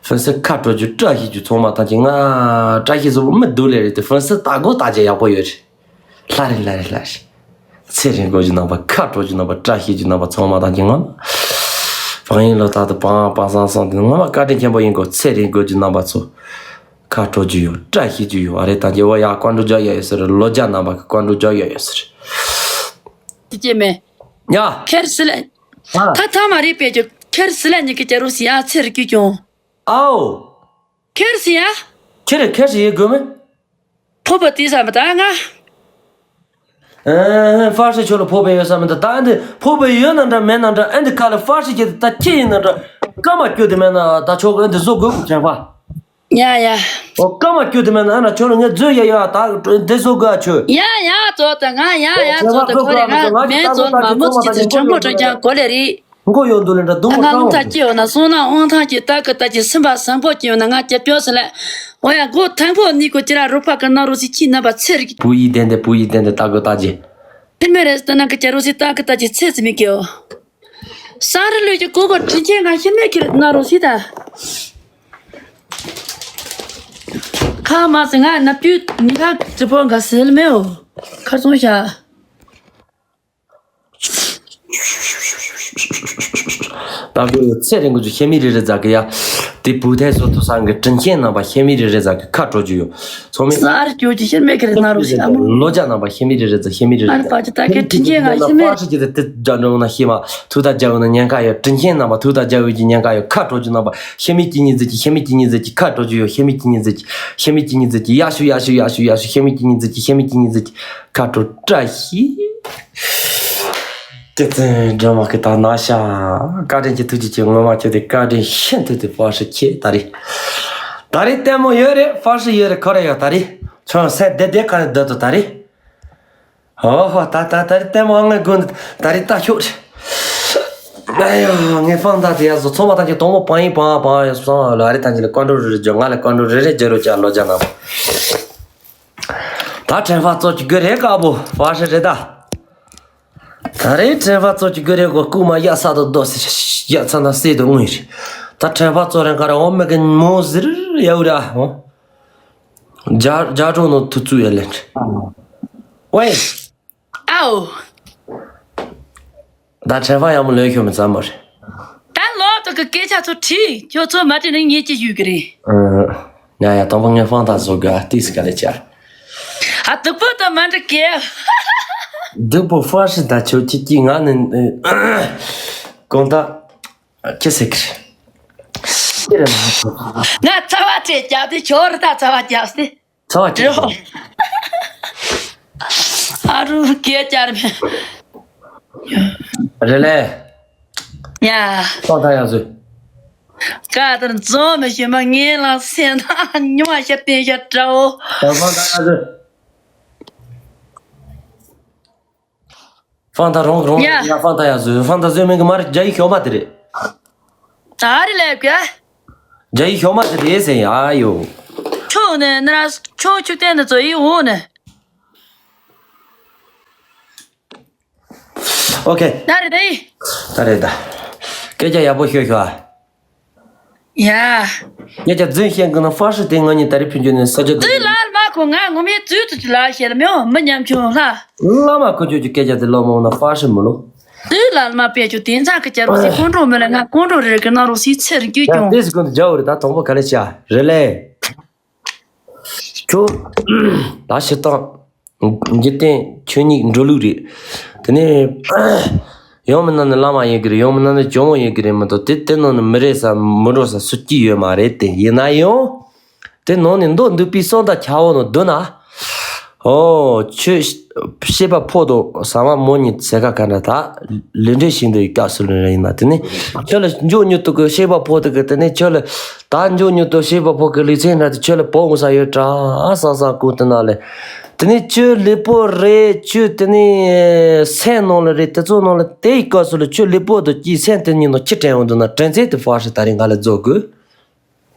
ཧྥན་སི་ཁ་དྲོ་རྒྱུ་བཀྲ་ཤིས་རྒྱུ་ཚང་མ་ཐམས་ཅད་ང་བཀྲ་ཤིས་བཟོ་པོ་མི་སྡུག་ལེ་རེད་དེ་ཧྥན་སི་ལྟ་སྒོ་ལྟ་རྒྱ་ཡག་པོ་ཡོད་རེད། ལྷ་རེད་ལྷ་རེད་ལྷ་རེད། ཚེ་རིང་དགོས་རྒྱུ་རྣམ་པ་ཁ་དྲོ་རྒྱུ་རྣམ་པ་བཀྲ་ཤིས་རྒྱུ་རྣམ་པ་ཚང་མ་ཐམས་ཅད་ང་། བང་ཡིན་ལོ་ད་དུ་བང་བང་སང་སང་དེ་ངོ་མ་བཀའ་དྲིན་ཆེན་པོ་ཡིན་གོ་ཚེ་རིང་དགོས་རྒྱུ་རྣམ་པ་ཚོ། ཁ་དྲོ་རྒྱུ་ཡོད་བཀྲ་ཤིས་རྒྱུ་ཡོད་ཨ་རེད་ད་རྒྱལ་བ་ཡག་ཀོན་ཀྲུ་རྒྱ་ཡག་ཡོད་ཟེར་ལོ་རྒྱ་རྣམ་པ་གི་ཀོན་ཀྲུ་རྒྱ་ཡག་ཡོད་ཟེར། དེ་སྐྱེས་མེད། ཡ། ཁེར་སི་ལ། ཨ། ཐ་ཐ་མ་རེད་པས་ཀྱི་ཁེར་སི་ལ་ཉི་གི་ཅ་རུ་སི་ཡ་ཚེ་རིག་གི་ཀྱོང་། ཨའོ། ཁེར་སི་ཡ། ཁེར་ཁེར་སི་ཡེ་དགོས་མེད། ཕོ་པ་དེ་ས་མ་ད་ང་། ཨ། ཧྥ་ཧྲི་ཆོ་ལ་ཕོ་པ་ཡོད་ས་མི་འདུག་ད་ཨ་འདི་ཕོ་པ་ཡོད་ན་འདྲ་མེད་ན་འདྲ་ཨ་འདི་ཁ་ལ་ཧྥ་ཧྲི་ཁྱེད་ད་ཁྱེད་ཡིན་ན་འདྲ་སྐར་མ་སྐྱོ་དེ་མེད་ན་ད་ཆོག་གི་ཨ་འདི་བཟོ་དགོས་གི་དྲན་པ། ཡ་ཡ། ཨོ་སྐར་མ་སྐྱོ་དེ་མེད་ན་ཨ་ན་ཆོ་ལ་ངས་བཟོས་ཡ་ཡ་ད་འདི་བཟོ་དགོས་ཨ་ཆོས། ཡ་ཡ་ཙོ་ད་ང་ཡ་ཡ་ཙོ་ད་གོ་རེ་ང་མེད་ཙོ་མ་མོ་ཅི་ཙི་ཁྲ་མོ་ཁྲ་ཀྱང་གོ་ལེ་རེད། མགོ་ཡོང་འདུག་ལེ་འདྲ་སྡུག་མོ་ང་ལུང་ཐག་ཅི་ཡོད་ན་སོང་ན་དབང་ཐང་ཅི་ལྟ་གི་ལྟ་ཅི་སེམས་པ་བཟང་པོ་ཅི་ཡོད་ན་ང་རྒྱབ་སྐྱོར་ཟེར་ལེ། འོ་ཡ་མགོ་ཐང་པོ་ནི་གོ་ཅི་ར་རོ་ཕ་གི་ན་རོ་སི་ཁྱི་ན་པ་ཚེ་རིག་བུ་ཡི་དན་དེ་བུ་ཡི་དན་དེ་ལྟ་གི་ལྟ་ཅི། ཕི་མེ་རེ་སི་ཏ་ན་གི་ཅ་རོ་སི་ལྟ་གི་ལྟ་ཅི་ཚེ་ཙི་མི་གི་ཡོ། སང་རི་ལུས་ཀྱི་ཀོ་ཀོ་དྲིན་ཆེན་ང་ཤི་མེ་ཁི་ན་རོ་སི་ད། ཁ་མ་སི་ང་ན་པུ་ནི་ཁ་ཀྲི་པོ་འགའ་སི་ལ་མེ་འོ། ཁར་སོང་ཤ། ད་གོ་ཚེ་རིང་གི་ཚོ་ཤེས་མི་རེ་རེ་ཛ་གི་ཡ། དེ་བུ་ཐའི་སོ་ཐུ་སང་གི་དྲིན་ཆེན་རྣམ་པ་ཤེས་མི་རེ་རེ་ཛ་གི་ཁ་དྲོ་རྒྱུ་ཡོད། ཚོགས་མི་སར་སྐྱོ་ཅི་ཤེས་མེད་གི་རེད་ན་རོ་ཤི་ཨ་མོ། ལོ་རྒྱ་རྣམ་པ་ཤེས་མི་རེ་རེ་ཛ་ཤེས་མི་རེ་རེ་ཨར་ཛ། པ་ཅི་ད་གི་དྲིན་ཆེན་ང་ཤེས་མེད། ཧྥ་ཤི་ཅི་དེ་དེ་རྒྱ་འགྲོ་ན་ཤེས་མ་ཐུ་ད་རྒྱ་འོ་ན་ཉེན་ཁ་ཡོད། དྲིན་ཆེན་རྣམ་པ་ཐུ་ད་རྒྱ་འོ་གི་ཉེན་ཁ་ཡོད། ཁ་དྲོ་རྒྱུ་རྣམ་པ་ཤེས་མི་ཅི་ཉི་ཛི་ཅི་ཤེས་མི་ཅི་ཉི་ཛི་ཅི་ཁ་དྲོ་རྒྱུ་ཡོད། ཤེས་མི་ཅི་ཉི་ཛི་ཅི་ཤེས་མི་ཅི་ཉི་ཛི་ཅི་ཤེས་མི་ཅི་ཉི་ཛི་ཅི་ཤེས་མི་ཅི་ཉི་ཛི་ཅི་ཤེས་མི་ཅི་ཉི་ཛི་ཅི་ཁ་དྲོ་བཀྲ་ཤིས། ཏེ་ཙན་སྒྲོལ་མ་གི་ད་ན་ཤ། བཀའ་དྲིན་གྱི་ཐུགས་རྗེ་ཆེ། ངོ་མ་ཁྱོད་དེ་བཀའ་དྲིན་ཤིན་ཏུ་དེ་ཧྥ་ཧྲི་ཁྱེད་ད་རེད། ད་རེད་ལྟད་མོ་ཡོད་རེད། ཧྥ་ཧྲི་ཡོད་རེད། ཁོ་རེ་ཡོད་ད་རེད། ཁྱོད་སེ་བདེ་བདེ་ག་རེ་སྡོད་དོ་ད་རེད། ཨོ་ཧོ་ད་ད་ད་རེད་ལྟད་མོ་ངའི་དགོན་ད་རེད་ལྟ་ཤོག་རེད། ཨ་ཡོ་ངའི་ཧྥང་ད་དེ་ཡ་བཟོ་ཚོགས་པ་ཐམས་ཅད་དོང་མོ་པང་ཡིན་པང་པང་ཡ་སོང་ལ་རེད་ད་ཅི་ལ་ཀོན་ཀྲོ་རེ་རེ་རྒྱོ་ང་ལ་ཀོན་ཀྲོ་རེ་རེ་རྒྱོ་རོ་ཅག་ལོ་ཅག་ན་པོ། ད་དྲན་པ་གཙོ་གི་དགོས་རེད་དཀར་པོ་ཧྥ་ཧྲི་རེད་ད། ད་རེས་དྲན་པ་གཙོ་གི་དགོས་རེད་གོ་སྐུ་མ་ཡ་ས་དོ་རྡོ་ཟེར་ཡ་ཚ་ན་སེ་དོ་དངོས་རེད། ད་དྲན་པ་གཙོ་རེད་ག་རེ་འོ་མེ་གི་མོ་ཟེར་ཡ་འུ་ར་འོ། རྒྱ་རྒྱ་གྲོང་ནང་དུ་བཙུགས་ཡ་ལེན། ཝེ། ཨའོ། ད་དྲན་པ་ཡག་མོ་ལོས་ཤོར་མི་ཙམ་མོ་རེད། ད་ལོག་ཏུ་གི་སྐད་ཆ་ཚོ་དྲིས་ཁྱོད་ཚོ་མ་དྲིས་ན་ངས་ཅི་ཞུ་གི་རེད། ཨ། ཡ་ཡ་དང་པོ་ངས་དཔང་རྟགས་བཟོ་དགོས་ཨ་ཏིས་ག་ལེ་ཆ། ཨ་སྡུག་པོ་དང་མ་འདྲི་གེ། སྡུག་པོ་ཧྥ་ཧྲི་ད་ཁྱོད་ཁྱི་ཁྱི་ང་ནི་གང་ལྟར། ཁྱི་སེ་ཁི། ཁྱི་རེད་མ་ཁྱོད། ང་ཚ་བ་ཆེ་རྒྱབ་དེ་ཁྱོད་རེ་ད་ཚ་བ་རྒྱབ་སྟེ། ཚ་བ་ཆེ། ཨ་རུ་སྐད་ཆ་རེད། རེད་ལེ། ཡ། ཏོག་ཐ་ཡ་ཟོས། ཀ་ཏར་རྫོང་མི་ཤེས་མ་ངན་ལ་སེམས་ཐག་ཉུང་བ་ཤ་བསྟན་ཤ་འདྲ་བོ། ད་ཕང་ཐ་ཡ་ཟོས། ཕང་ཐ་རོང་རོང་ཡ། ཡ་ཕང་ཐ་ཡ་ཟོས་ཕང་ཐ་ཟོས་མིན་གི་མ་རེད་རྒྱ་ཡིག་ཤོག་མ་དེ་རེད། ད་རེད་ལེ་ཀ། རྒྱ་ཡིག་ཤོག་མ་དེ་རེད་ཟེར་ཡ་ཡོ། ཁྱོད་ནས་ན་ཁྱོད་ཆུ་བསྟན་ནས་ཚོ་ཡིག་འོང་ནས། ཨོ་ཁེ། ད་རེད་དེ། ད་རེད་ད། སྐད་ཆ་ཡག་པོ་ཤོད་ཤོད་ཨ། ཡ། སྐད་ཆ་རྫུན་བཤད་གི་ན་ཧྥ་ཧྲི་དེ་ང་གཉིས་ད་རེས་ཕུན་ཆུ་ནས་ས་ཆ་དེ། དུས་ལ་མ་ ཁོ་ང་ངོ་མའི་ཙུའུ་ཙུ་ཅི་ལ་བཤད་ལ་མེའོ་མི་ཉམ་ཆུང་ལ། བླ་མ་ཁོ་ཚོ་གི་སྐད་ཆ་དེ་ལོ་མང་ན་ཧྥ་ཧྲི་མི་ལོ། དུས་ལ་མ་པའི་ཆུ་དེ་ཚང་གི་ཅར་བ་སི་ཁོང་ཁྲོ་མི་ལ་ང་ཁོང་ཁྲོ་རེ་གི་ན་རོ་སི་ཚེ་རིག་རྒྱུ་ཡ་ཀྱང་། དེ་སི་ཀུན་དུ་འཇའ་འོ་རེ་ད་དང་པོ་ག་ལེ་བྱ་རེ་ལེ། ཁྱོད་ད་ཤི་སྟངས་འཇིག་རྟེན་ཆོས་ཉིད་འགྲོ་ལུགས་རེད། དེ་ནས་ཡང་མིན་ན་ནི་བླ་མ་ཡིན་གི་རེད། ཡང་མིན་ན་ནི་ཇོ་མོ་ཡིན་གི་རེད་མི་འདུག་དེ་དེ་ནང་ནི་མི་རེད་ས་མི་འགྲོ་ས་སུ་སྐྱིད་ཡོད་མ་རེད། དེ་ཡིན་ན་ཡང་དེ་ནང་ནས་མདོ་འདུག་པའི་སོ་ད་ཁྱ་བོ་ནང་འདུག་ན། ཨོ་ཁྱོད་ཤེས་པ་ཕོ་དང་ཟ་མ་མོ་གཉིས་ཟེ་ཀ་ག་འདྲ་ད་ལས་འབྲས་ཤིང་དུ་ཡི་སྐབས་སུ་ལུས་ཡིན་ན། དེ་ནི་ཁྱོད་ལ་འཇོག་མྱུར་དུ་གི་ཤེས་པ་ཕོ་དུ་གི་དེ་ནི་ཁྱོད་ལ་ད་འཇོག་མྱུར་དུ་ཤེས་པ་ཕོ་གི་ལུས་ཚན་འདྲ་དེ་ཁྱོད་ལ་བོ་འོང་ས་ཡོད་དྲ་བསམ་བསམ་ཀུན་ཏུ་ན་ལས། དེ་ནི་ཁྱོད་ལུས་པོ་རེད། ཁྱོད་དེ་ནི་སེམས་ནང་ལ་རེད། དེ་ཚོ་ནང་ལ་དེ་ཡི་སྐབས་སུ་ལ་ཁྱོད་ལུས་པོ་དུ་སྐྱིད་སེམས་དེ་གཉིས་ནང་ཁྱི་དྲན་འོང་དུ་ན་དྲན་ཚད་དེ་ཧྥ་ཧྲི་ད་རིང་ག་ལ་རྫོགས་དགོས།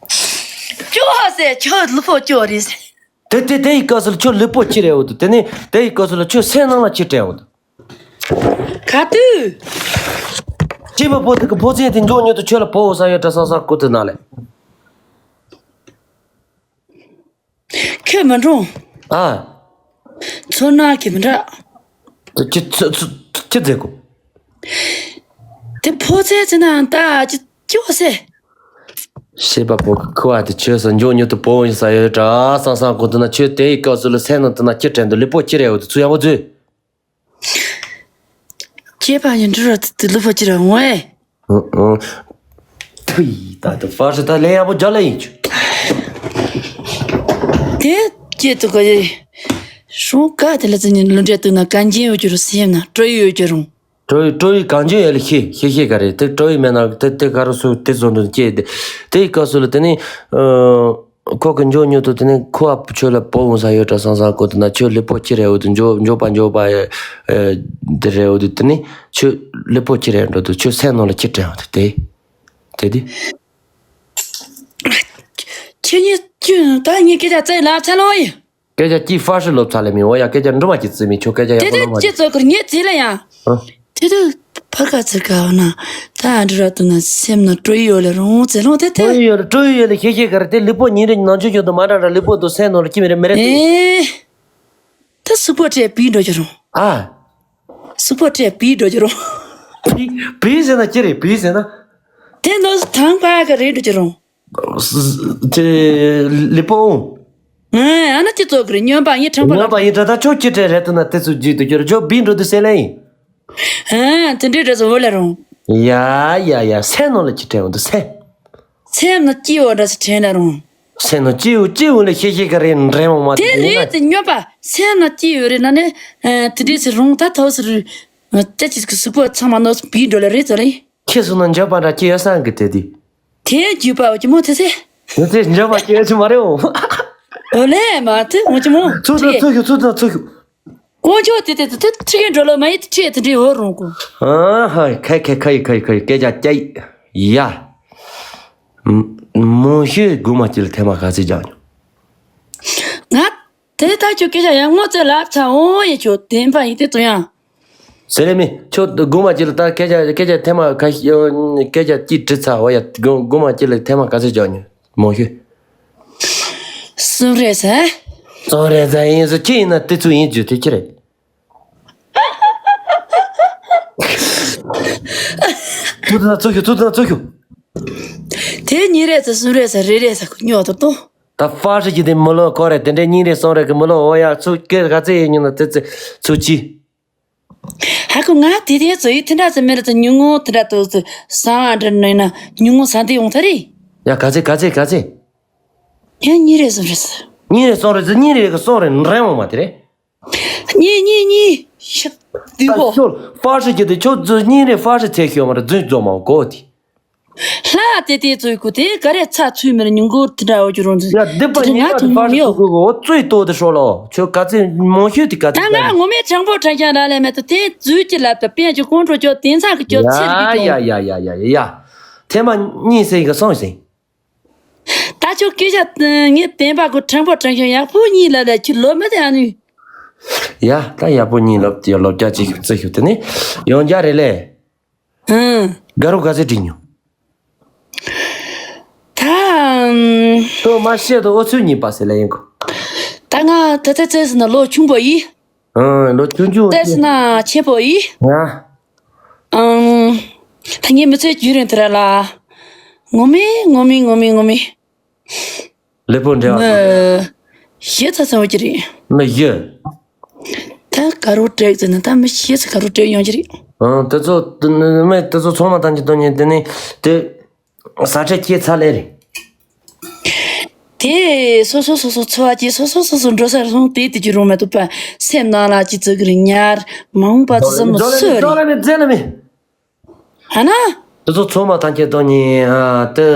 ཅོ་ཧ་སེ་ཁྱོད་ལུས་པོ་ཅོ་རེད་སེ། དེ་དེ་དེ་ཡི་སྐབས་སུ་ལ་ཁྱོད་ལུས་པོ་ཁྱི་རེད་འོ་དུ། དེ་ནི་དེ་ཡི་སྐབས་སུ་ལ་ཁྱོད་སེམས་ནང་ལ་ཁྱི་དྲན་འོ་དུ། ག་དུས། སྐྱེས་པ་ཕོ་དེ་གི་ཕོ་མཚན་དེ་མགྱོགས་མྱུར་དུ་ཁྱོད་ལ་བོ་འོ་ས་ཡོད་དྲ་བསམ་བསམ་ཀུན་ཏུ་ན་ལས། ཁྱོད་མི་འགྲོ། ཨ། ཚོར་སྣང་གི་མི་འདྲ། ཁྱི་ཚོ་ཚོ་ཁྱི་རྫས་གོ། དེ་ཕོ་མཚན་ཚེ་ན་ད་ཅི་སྐྱོ་སེ། ཤེས་པ་པོ་གི་ཁུ་བ་དེ་ཁྱོད་ས་མགྱོགས་མྱུར་དུ་བོ་འོ་ས་ཡོད་དྲ་བསམ་བསམ་ཀུན་ཏུ་ན། ཁྱོད་དེ་ཡི་སྐབས་སུ་ལ་སེམས་ནང་དུ་ན་ཁྱི་དྲན་འདུག་ལུས་པོ་ཁྱི་རེད་འོ་དུ་ཚུ་ཡག་པོ་མཛོད། སྐྱེས་པ་ཡིན་འགྲོ་ར་དུ་ལུས་པོ་ཅི་ར་འོང་ཨེ། ཨང་ཨང་། ཐུ་ཡི་ད་དུ་ཧྥ་ཧྲི་ད་ལན་ཡག་པོ་རྒྱག་ལེ་ཡིན་ཆུ། དེ་སྐྱེས་དུ་གོ་ཡི། སྲུང་ཀ་དེ་ལ་ཙི་ཉིན་ལུ་འདྲེ་དུ་ན་གན་ཅན་ཡོད་ཀྱི་རུ་སེམས་ན་སྤྲོ་ཡི་ཡོད་ཀྱི་རུང་། སྤྲོ་ཡི་སྤྲོ་ཡི་གན་ཅན་ཡོད་ལ་ཤེས་ཤེས་ཤེས་ག་རེད། དེ་སྤྲོ་ཡི་མེད་ན་དེ་དེ་ག་རུ་སུ་དེ་བཟོ་འདུག་སྐྱེས་དེ་དེ་ཡི་སྐབས་སུ་ལ་དེ་ནི། ཁོ་གི་མགྱོགས་མྱུར་དུ་དེ་ནས་ཁོ་བ་ཁྱོད་ལ་བོ་འོང་ས་ཡོད་དྲ་བསམ་བསམ་ཀུན་ཏུ་ན། ཁྱོད་ལུས་པོ་ཁྱི་རེད་འོ་དུ། མགྱོགས་མགྱོགས་པ་མགྱོགས་པ་དེ་རེད་འོ་དུ། དེ་ནས་ཁྱོད་ལུས་པོ་ཁྱི་རེད་འགྲོ་དུ། ཁྱོད་སེམས་ནང་ལ་ཁྱི་དྲན་འོ་དུ་དེ་དེ་དུས། ཁྱེད་གཉིས་ཀྱིས་ད་ངའི་སྐད་ཆ་བཙལ་ལ་ཚ་ལོ་ཡིན། སྐད་ཆ་ཅི་ཧྥ་ཧྲི་ལོབ་ཚ་ལེ་མི་འོ་ཡ། སྐད་ཆ་འབྲི་མ་ཅི་བརྩི་མི་ཁྱོད་སྐད་ཆ་ཡག་དེ་པོ་དེ་ལོབ་མ་ཅི་ཅི་ཚོ་ཁུར་ངའི་རྩིས་ལ་ཡང་། ཨ། དེ་དུས་ཕར་ཁ་ཚིར་ཁ་བ་ན་ད་ཨ་འདྲ་ར་དུ་ན་སེམས་ན་སྤྲོ་ཡི་ཡོད་ལ་རུང་ཚེ་ལོང་དེ་དེ། སྤྲོ་ཡི་ཡོད་ལ་སྤྲོ་ཡི་ཡོད་ལ་ཤེས་ཤེས་ག་རེ་དེ་ལུས་པོ་ཉིན་རེ་ནང་ཆུ་ཆུ་དུ་མ་འདྲ་འདྲ་ལུས་པོ་དུ་སེམས་ནང་ལ་ཁྱི་མི་རེ་མི་རེ་དེ། ཨེ། ད་སུ་པོ་ཁྲེ་པི་འགྲོ་རྒྱུ་རུང་། ཨ། སུ་པོ་ཁྲེ་པི་འགྲོ་རྒྱུ་རུང་། པི་པི་ཟེར་ན་ཅི་རེད། པི་ཟེར་ན། དེ་ནོ་ཐང་པ་ག་རེ་འགྲོ་རྒྱུ་རུང་། དེ་ལི་པོ། ཨ་ན་ཅི་ཙོག་གི་རེད། སྨྱོན་པ་ཡིན་ཁྲང་པ་ལ། སྨྱོན་པ་ཡིན་ད་ད་ཁྱོད་ཅི་ཁྲེ་རེད་དུ་ན་དེ་ཚོ་བརྗེད་དུ་རྒྱུ་རུང་། ཁྱོད་པི་འགྲོ་དུ་སེ་ལེ་ཡིན། ཨ་དེ་འདྲའི་འདྲ་ཚོ་འོ་ལ་རུང་། ཡ་ཡ་ཡ་སེམས་ནང་ལ་ཅི་ཁྲེ་འོང་དུ་སེམས། སེམས་ནང་སྐྱིད་འོ་འདྲ་ཚོ་ཁྲེ་ལ་རུང་། སེམས་ནང་སྐྱིད་འོ་སྐྱིད་འོ་ལ་ཤེས་ཤེས་ག་རེ་འདྲེ་མོ་མ་དེ་དེ་ལས་ཡིན་ན། དེ་སྨྱོན་པ་སེམས་ནང་སྐྱིད་འོ་རེད་ན་ནི། དེ་འདྲའི་ཚེ་རུང་ད་ཐོག་སུ་རུ། ལྟ་ཅི་གི་གཟུགས་པོ་ཚང་མ་ནོ་སུ་པི་འགྲོ་ལ་རེད་ཚོ་ལེ། ཁྱེད་སུ་ན་འཇབ་པ་འདྲ་སྐྱེ་ཡོད་སང་གི་དེ་དེ། དེ་རྒྱུད་པ་འོ་ཅི་མོ་དེ་ཚེ། དེ་ཚེ་འཇབ་པ་སྐྱེ་ཡོད་ཅི་མ་རེད་འོ། འོ་ལེ་མ་དེ་འོ་ཅི་མོ། ཚུགས་དང་ཚུགས་ཤུ་ཚུགས་དང་ཚུགས་ཤུ། དཀོན་མཆོག་དེ་དེ་དེ་ཁྲི་གི་འགྲོ་ལོ་མ་ཡི་དེ་ཁྲི་དེ་འདྲའི་འོ་རུང་གོ། ཨ་ཧ་ཁ་ཁ་ཁ་ཡི་ཁ་ཡི་ཁ་ཡི་སྐད་ཆ་སྐྱ་ཡི་ཡ། མོ་ཤོད་དགུ་མ་སྐྱིད་ལ་ཐེངས་མ་ག་ཚོད་རྒྱག་མྱོང་། ང་། དེ་ལྟར་ཁྱོད་སྐད་ཆ་ཡང་ངོ་ཚ་ལབ་ཚ་འོང་ཡེ་ཁྱོད་བདེན་པ་ཡིན་དེ་ཚོ་ཡང་། ཟེར་ལེ་མི་ཁྱོད་དགུ་མ་ཅི་ལ་ད་སྐད་ཆ་སྐད་ཆ་ཐེངས་མ་ཁ་ཤས་སྐད་ཆ་ཅི་དྲི་ཚ་བ་ཡ། དགུ་དགུ་མ་ཅི་ལ་ཐེངས་མ་ག་ཚོད་རྒྱག་མྱོང་མོ་ཤོད། གསུམ་རེད་ཟེར། གསུམ་རེད་ཟེར་ཡིན་ཟེར་ཁྱི་ཡིན་ན་དེ་ཚོ་ཡིན་རྒྱུ་དེ་ཁྱི་རེད། ཚུགས་ཐུབ་ན་ཚུགས་ཤོག་ཚུགས་ཐུབ་ན་ཚུགས་ཤོག་དེ་གཉིས་རེད་ཟེར་གསུམ་རེད་ཟེར་རེ་རེད་ཟེར་ཁོ་སྨྱོ་ཐུབ་ཐུབ། ད་ཧྥ་ཧྲི་གི་དེ་མི་ལོ་ཁོ་རེད། དེ་འདྲའི་གཉིས་རེད་གསུམ་རེད་གི་མི་ལོ་འོ་ཡ་ཚུགས་སྐད་ག་ཚད་ཡིན་ཉིན་ན་དེ་ཚེ་ཚུགས་ཅི། ཧ་གོ་ང་དེ་དེ་ཚོ་ཡི་དེ་འདྲ་ཚོ་མེད་ལ་ཚོ་ཉུང་ངུ་དེ་འདྲ་དུ་ཚོ་ས་བ་འདྲ་ནོས་ན་ཉུང་ངུ་ས་དེ་ཡོང་ཐ་རེད། ཡ་ག་ཚད་ག་ཚད་ག་ཚད། ཡ་གཉིས་རེད་གསུམ་རེད་ཟེར། གཉིས་རེད་གསུམ་རེད་ཟེར། གཉིས་རེད་གི་གསུམ་རེད་འདྲ་འོང་མ་དེ་རེད། གཉིས་གཉིས་གཉིས། ཤག་དུས་གོ། ཤོ་ཧྥ་ཧྲི་གི་དེ་ཁྱོད་རྫུན་གཉིས་རེད་ཧྥ་ཧྲི་ཚད་ཤོད་མ་རེད་རྫུན་རྫོགས་མ་གོ་དེ། ལྷ་དེ་དེ་ཚོའི་གོ་དེ་ག་རེ་ཚ་ཚུལ་མེར་ཉུང་གོ་དེ་འདྲ་འོ་ཀྱི་རོང་དེ། ཡ་སྡིག་པ་ཉེས་པ་དེ་ཧྥ་ཧྲི་ཚུགས་གོ་གོ་བཙོས་ཏོ་དེ་ཧྲོ་ལོ། ཁྱོད་ག་ཚོད་མང་ཤོས་དེ་ག་ཚོད་ད་ང་ངོ་མའི་དྲང་པོ་དྲང་རྐྱང་ར་ལས་མེད་དུ་དེ་རྫུན་གྱི་ལབ་ད་པན་གྱི་ཀོང་ཁྲོ་ཁྱོད་དེང་སང་གི་ཁྱོད་ཚེ་རིག་གི་ཡ་ཡ་ཡ་ཡ་ཡ་ཡ། ཐེངས་མ་གཉིས་ཟེར་གི་སོང་ཟིན། ད་ཁྱོད་སྐད་ཆ་ངས་བདེན་པ་གོ་དྲང་པོ་དྲང་ཤོད་ཡག་པོ་གཉིས་ལབ་ལ་ཁྱོད་ལོ་མི་དེ་ཨ་ནི། ཡ་ད་ཡག་པོ་གཉིས་ལབ་ཡ་ལོ་བརྒྱ་ཅིག་བརྩི་ཤོད་དེ་ནི་ཡང་བསྐྱར་རེ་ལས། ཨང་། དགའ་རོགས་ག་ཚོད་བྲིས་མྱོང་། ད། ཨམ། ཁྱོད་མ་བཤད་དོ་ཨོ་ཚོད་གཉིས་པ་ཟེར་ལ་ཡིན་གོ། ད་ང་ད་ལྟ་བཙས་ཟིན་ན་ལོ་ཆུང་པོ་ཡིན། ཨང་། ལོ་ཆུང་ཆུང་བཙས་ཟིན་ན་ཆེན་པོ་ཡིན། ང་། ཨང་། ད་ངའི་མི་ཚེ་རྒྱུན་རིང་དེ་ར་ལ། ངོ་མི་ངོ་མི་ངོ་མི་ངོ་མི། ལེགས་པོ་འབྲེལ་བ། མི་བཞི་ཚ་ཚ་བ་ཅི་རེད། མི་བཞི། ད་ག་རུ་བྲེག་ཟེར་ན་ད་མི་བཞི་ཚ་ག་རུ་བྲེག་ཡོང་གི་རེད། ཨང་། དེ་ཚོ་དེ་ནི་མི་དེ་ཚོ་ཚང་མ་ཐམས་ཅད་དོན་གཉེར་དེ་ནི་དེ་ཟ་ཁྲལ་སྐྱེས་ཚར་ལེ་རེད། དེ་སོ་སོ་སོ་སོ་འཚོ་བ་སྐྱེལ། སོ་སོ་སོ་སོ་འགྲོ་སར་སོང་དེ་དེ་རྒྱུ་རུང་མ་གཏོགས་པ་སེམས་ནང་ལ་ཅི་ཙི་གི་རེད། ཉར་མ་འོངས་པ་ཙི་ཙི་མི་སུ་རེད། ལ་མི་རྫས་ལ་མི། ཨ་ན། དེ་ཚོ་ཚང་མ་ཐམས་ཅད་དོན་གཉེར་ཨ་དེ་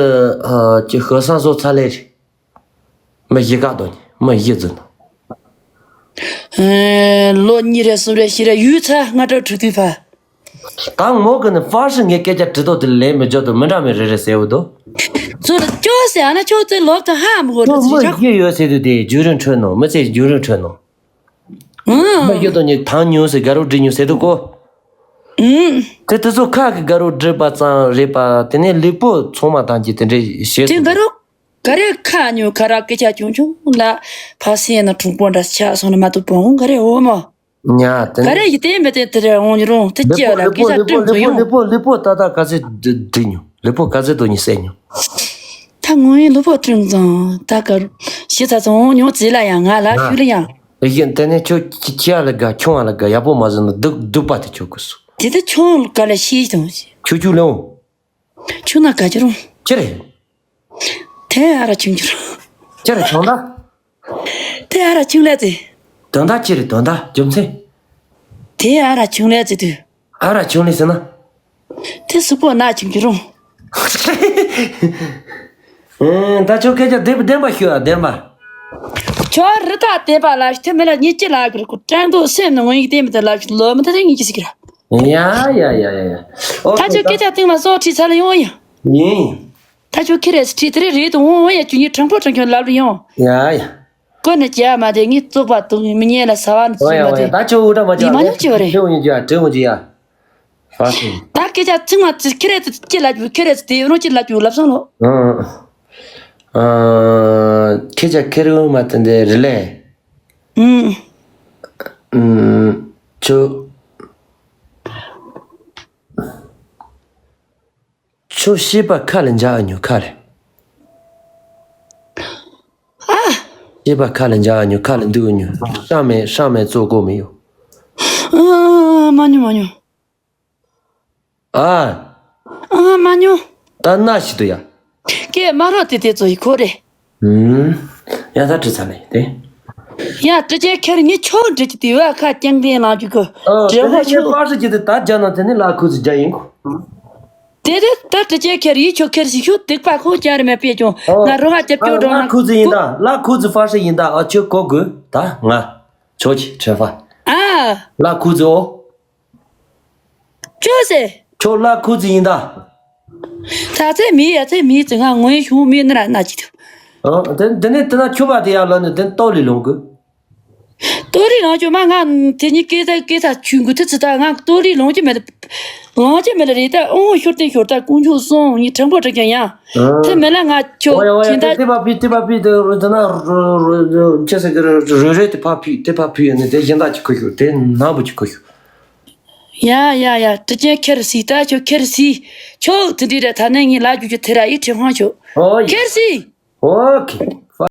ཨ་ཀྱི་ཧི་སང་བཟོ་ཚར་ལེ་རེད། མི་བཞི་ག་དོན་གཉེར་མི་བཞི་ཟིན། ཨེ། ལོ་གཉིས་རེ་གསུམ་རེ་བཞི་རེ་ཡུལ་ཚ་ལྔ་དྲུག་དྲུག་དུས་ཕ། ད་ངོ་གི་ནི་ཧྥ་ཧྲི་ངས་སྐད་ཆ་དྲི་དོ་དེ་ལས་མི་འཇོག་དོ་མི་འདྲ་མི་རེ་རེ་ཟེར་བོ་དོ། ཚོ་ལ་ཅོ་ཟེར་ཨ་ན་ཅོ་ཙེ་ལོབ་ད་ཧ་མི་གོ་ཅོ་ཙེ་མི་ཅོ། བཞི་ཡོད་ཟེར་དུས་དེ་རྒྱུན་རིང་འཕྲོད་ནོ་མི་ཚེ་རྒྱུན་རིང་འཕྲོད་ནོ། ཨང་། མི་བཞི་དོན་གཉེར་ཐང་ཉུང་ཟེར་དགའ་རོགས་འགྲིག་ཉུང་ཟེར་དུ་གོ། ཨང་། དེ་དེ་ཚོ་ཁ་གི་དགའ་རོགས་འགྲིག་པ་ཙང་རེད་པ། དེ་ནས་ལུས་པོ་ཚང་མ་ཐམས་ཅད་དེ་འདྲའི་ཞེས་དེ་དགའ་རོགས་ག་རེ་ཁ་ཉོ་ཁ་ར་སྐད་ཆ་ཆུང་ཆུང་ལ་ཕ་སེ་ན་གྲུང་པོ་འདྲ་ཆགས་སོང་ན་མ་གཏོགས་བོང་ག་རེ་འོ་མོ། ཉ་དེ་ག་རེ་ཡི་དེ་མི་དེ་དེ་རེ་འོང་རུང་དེ་ལུས་སྐྱེ་པོ་ལ་ལུས་པོ་སྐད་ཆ་ལུས་པོ་དྲིན་ལུས་པོ་ཟེར་ཡོང་། ལུས་པོ་ལུས་པོ་ཏག་ཏག་ག་ཚོད་འགྲིག་ཉོ། ལུས་པོ་ག་ཚོད་དོ་ཉི་སེ་ཉོ། ད་ངོ་ཡི་ལུས་པོ་དྲིན་ཙང་ད་ག་རུ་ཞེ་ས་ཙང་འོང་ཉོ་ཙི་ལ་ཡང་ང་ལ་ཞུ་ལ་ཡང་། ཨེ་ཡིན་དེ་ནས་ཁྱོད་ཁྱི་ཁྱི་ཡ་ལ་དགའ་ཁྱོང་བ་ལ་དགའ་ཡག་པོ་མ་བཟོས་ན་སྡུག་སྡུག་པ་དེ་ཁྱོད་དགོས་སོ། དེ་ད་ཁྱོད་ག་ལ་ཤེས་དང་། ཁྱོད་ཁྱོད་ལེའོ། ཁྱོད་ན་ག་ཅི་རུང་། ཅི་རེད། དེ་ཨ་ར་ཆུང་ཆུང་། ཅི་རེད་དོན་དག་དེ་ཨ་ར་ཆུང་ལས་ཙི། དོན་དག་ཅི་རེད་དོན་དག་རྒྱུ་མཚན། དེ་ཨ་ར་ཆུང་ལས་ཙི་དུ། ཨ་ར་ཆུང་ལས་ཟེར་ན། དེ་སུ་པོ་ན་ཆུང་ཆུང་རུང་། ཨེ། ད་ཁྱོད་སྐད་ཆ་བདེན་བདེན་པ་ཤོད་ཨ་བདེན་པ། ཁྱོད་རི་དྭགས་བསྟན་པ་ལ་ཐེ་མི་ལ་ཉེ་སྐྱི་ལ་གི་རུ་ཀྲང་དུ་སེམས་ནང་ཡིག་བསྟན་མི་དེ་ལ་ལོ་མི་ད་ཐེངས་ཉིན་གྱི་ཟིག་ར། ཡ་ཡ་ཡ་ཡ་ཡ། ཨོ་ད་ཁྱོད་སྐད་ཆ་སྟེང་ལ་སོགས་ཁྲིད་ཚར་ལ་ཡོང་ཡ། ཡིན། ད་ཁྱོད་ཁྱི་རེད་ཁྲིད་དེ་རེད་རེད་དུ་འོང་འོང་ཡ་ཁྱོད་ཉིད་དྲང་པོ་དྲང་ཁྱོད་ལབ་ལ་ཡོང་། ཡ་ཡ། ཀོ་ནི་ཅི་ཡ་མ་དེ་ངའི་བཙོག་པ་དུ་མི་ཉན་ལ་ཟ་བ་ནི་ཨོ་ཚུལ་ཡ་མ་ཨོ་ཡ། དེ། ད་ཁྱོད་འུ་འདྲ་མ་ཡི་མ་ཉོ་ཅི་བ་རེད། དྲི་འུ་ཉོ་ཅི་ཡ་དྲི་འུ་ཅི་ཡ། ཧྥ་ཤིན། ད་སྐད་ཆ་ཚིག་མ་ཚིག་ཁྱི་རེད་ཁྱི་ལ་རྒྱུ་ཁྱི་རེད་དེ་རོ་ཁྱི་ལ་རྒྱུ་ལབ་སོང་ལོ། ཨང་། ཨང་། ཁྱེད་ཅག་ཁེར་འུ་མ་དེ་འདྲའི་རི་ལས། ཨང་། ཨང་། ཁྱོད། ཁྱོད་ཤེས་པ་ཁ་ལ་འཇག་ཨ་ཉོ་ཁ་ལ། ཨ། ཤེས་པ་ཁ་ལ་འཇག་ཨ་ཉོ་ཁ་ལ་འདུག་ཨ་ཉོ། ཧྲ་མེད་ཧྲ་མེད་བཙོག་གོ་མི་ཡོ། ཨ། མ་ཉོ་མ་ཉོ། ཨ། ཨ། མ་ཉོ། ད་ན་ཞིག་ཏུ་ཡ། ཀེ་མ་རོ་དེ་དེ་ཚོ་ཡི་ཁོ་རེ། ཨུམ། ཡ་ད་དྲི་ཚ་ལེ་དེ། ཡ་དྲི་ཅན་ཁེར་ངི་ཆོ་འདྲི་ཅི་དེ་བ་ཁ་ཀྱང་དེ་ལང་རྒྱུ་གོ། ཨོ་དྲི་དེ་ཧོ་ནི་ཆོ། ངས་པར་སི་ཅི་དེ་ད་རྒྱ་ནང་དེ་ནི་ལ་ཁུ་ཚི་རྒྱ་ཡིན་གོ། དེ་དེ་ད་དྲི་ཅན་ཁེར་ཡི་ཆོ་ཁེར་སི་ཤོ་དེག་པ་ཁོ་ཀྱང་རེ་མེད་པེ་ཅོ། ང་རོ་ཧ་ཅེར་ཨ་ཅོ་འགྲོ་ལ་ན་ཁུ་ཚི་ཡིན་ཁོ། ད་ལ་ཁུ་ཚི་པར་སི་ཡིན་ད་ཨ་ཆོ་གོ་གོ་ད་ང་ཆོ་ཅི་ཁྲེ་ཧྥ། ཨ། ལ་ཁུ་ཚི་ཨོ། ཅོ་སེ། ཁྱོད་ལ་ཁུ་ཚི་ཡིན་ད། ད་ཚེ་མི་ཡ་ཚེ་མི་ཚེ་ང་ངོ་ཡི་ཤུང་མི་ནི་ར་ན་ཅི་ཐུབ། ཨ། དེ་དེ་ནས་དེ་ན་ཁྱོད་པ་དེ་ཡ་ལ་ནི་དེ་ཏོ་ལི་ལོང་གི། ཏོ་ལི་ལོང་ཅོ་མ་ང་དེ་ཉིད་སྐད་ད་སྐད་ད་ཆུང་གི་ཐུ་ཚི་ད་ང་ཏོ་ལི་ལོང་ཅི་མེད། ལོང་ཅི་མེད་ལ་རེད་ད་ཨོ་ཤོར་ཏེ་ཤོར་ད་ཀུང་ཆུ་སོང་ཉི་དྲང་པོ་དྲང་ཀྱང་ཡང་། དེ་མེད་ལ་ང་ཁྱོད་ཁྱིན་ད། དེ་པ་ཕི་དེ་པ་ཕི་དེ་རུ་དེ་ན་རུ་རུ་རུ་ཅེ་སེ་གི་རུ་རུ་རེ་དེ་པ་ཕི་དེ་པ་ཕི་ཡོད་ནི་དེ་གཞན་དག་ཅི་ཁུ་ཤུ་དེ་ན་བུ་ཅི་ཁུ་ཤུ། ཡ་ཡ་ཡ། དྲི་ཅན་ཁེར་སི་ད་ཁྱོད་ཁེར་སི། ཁྱོད་དེ་འདྲི་ར་ད་ནས་ངས་ལ་རྒྱུ་རྒྱུ་དེ་ར་ཡི་དྲི་ཧང་ཁྱོད། ཨོ་ཡ། ཁེར་སི། ཨོ་ཁེ།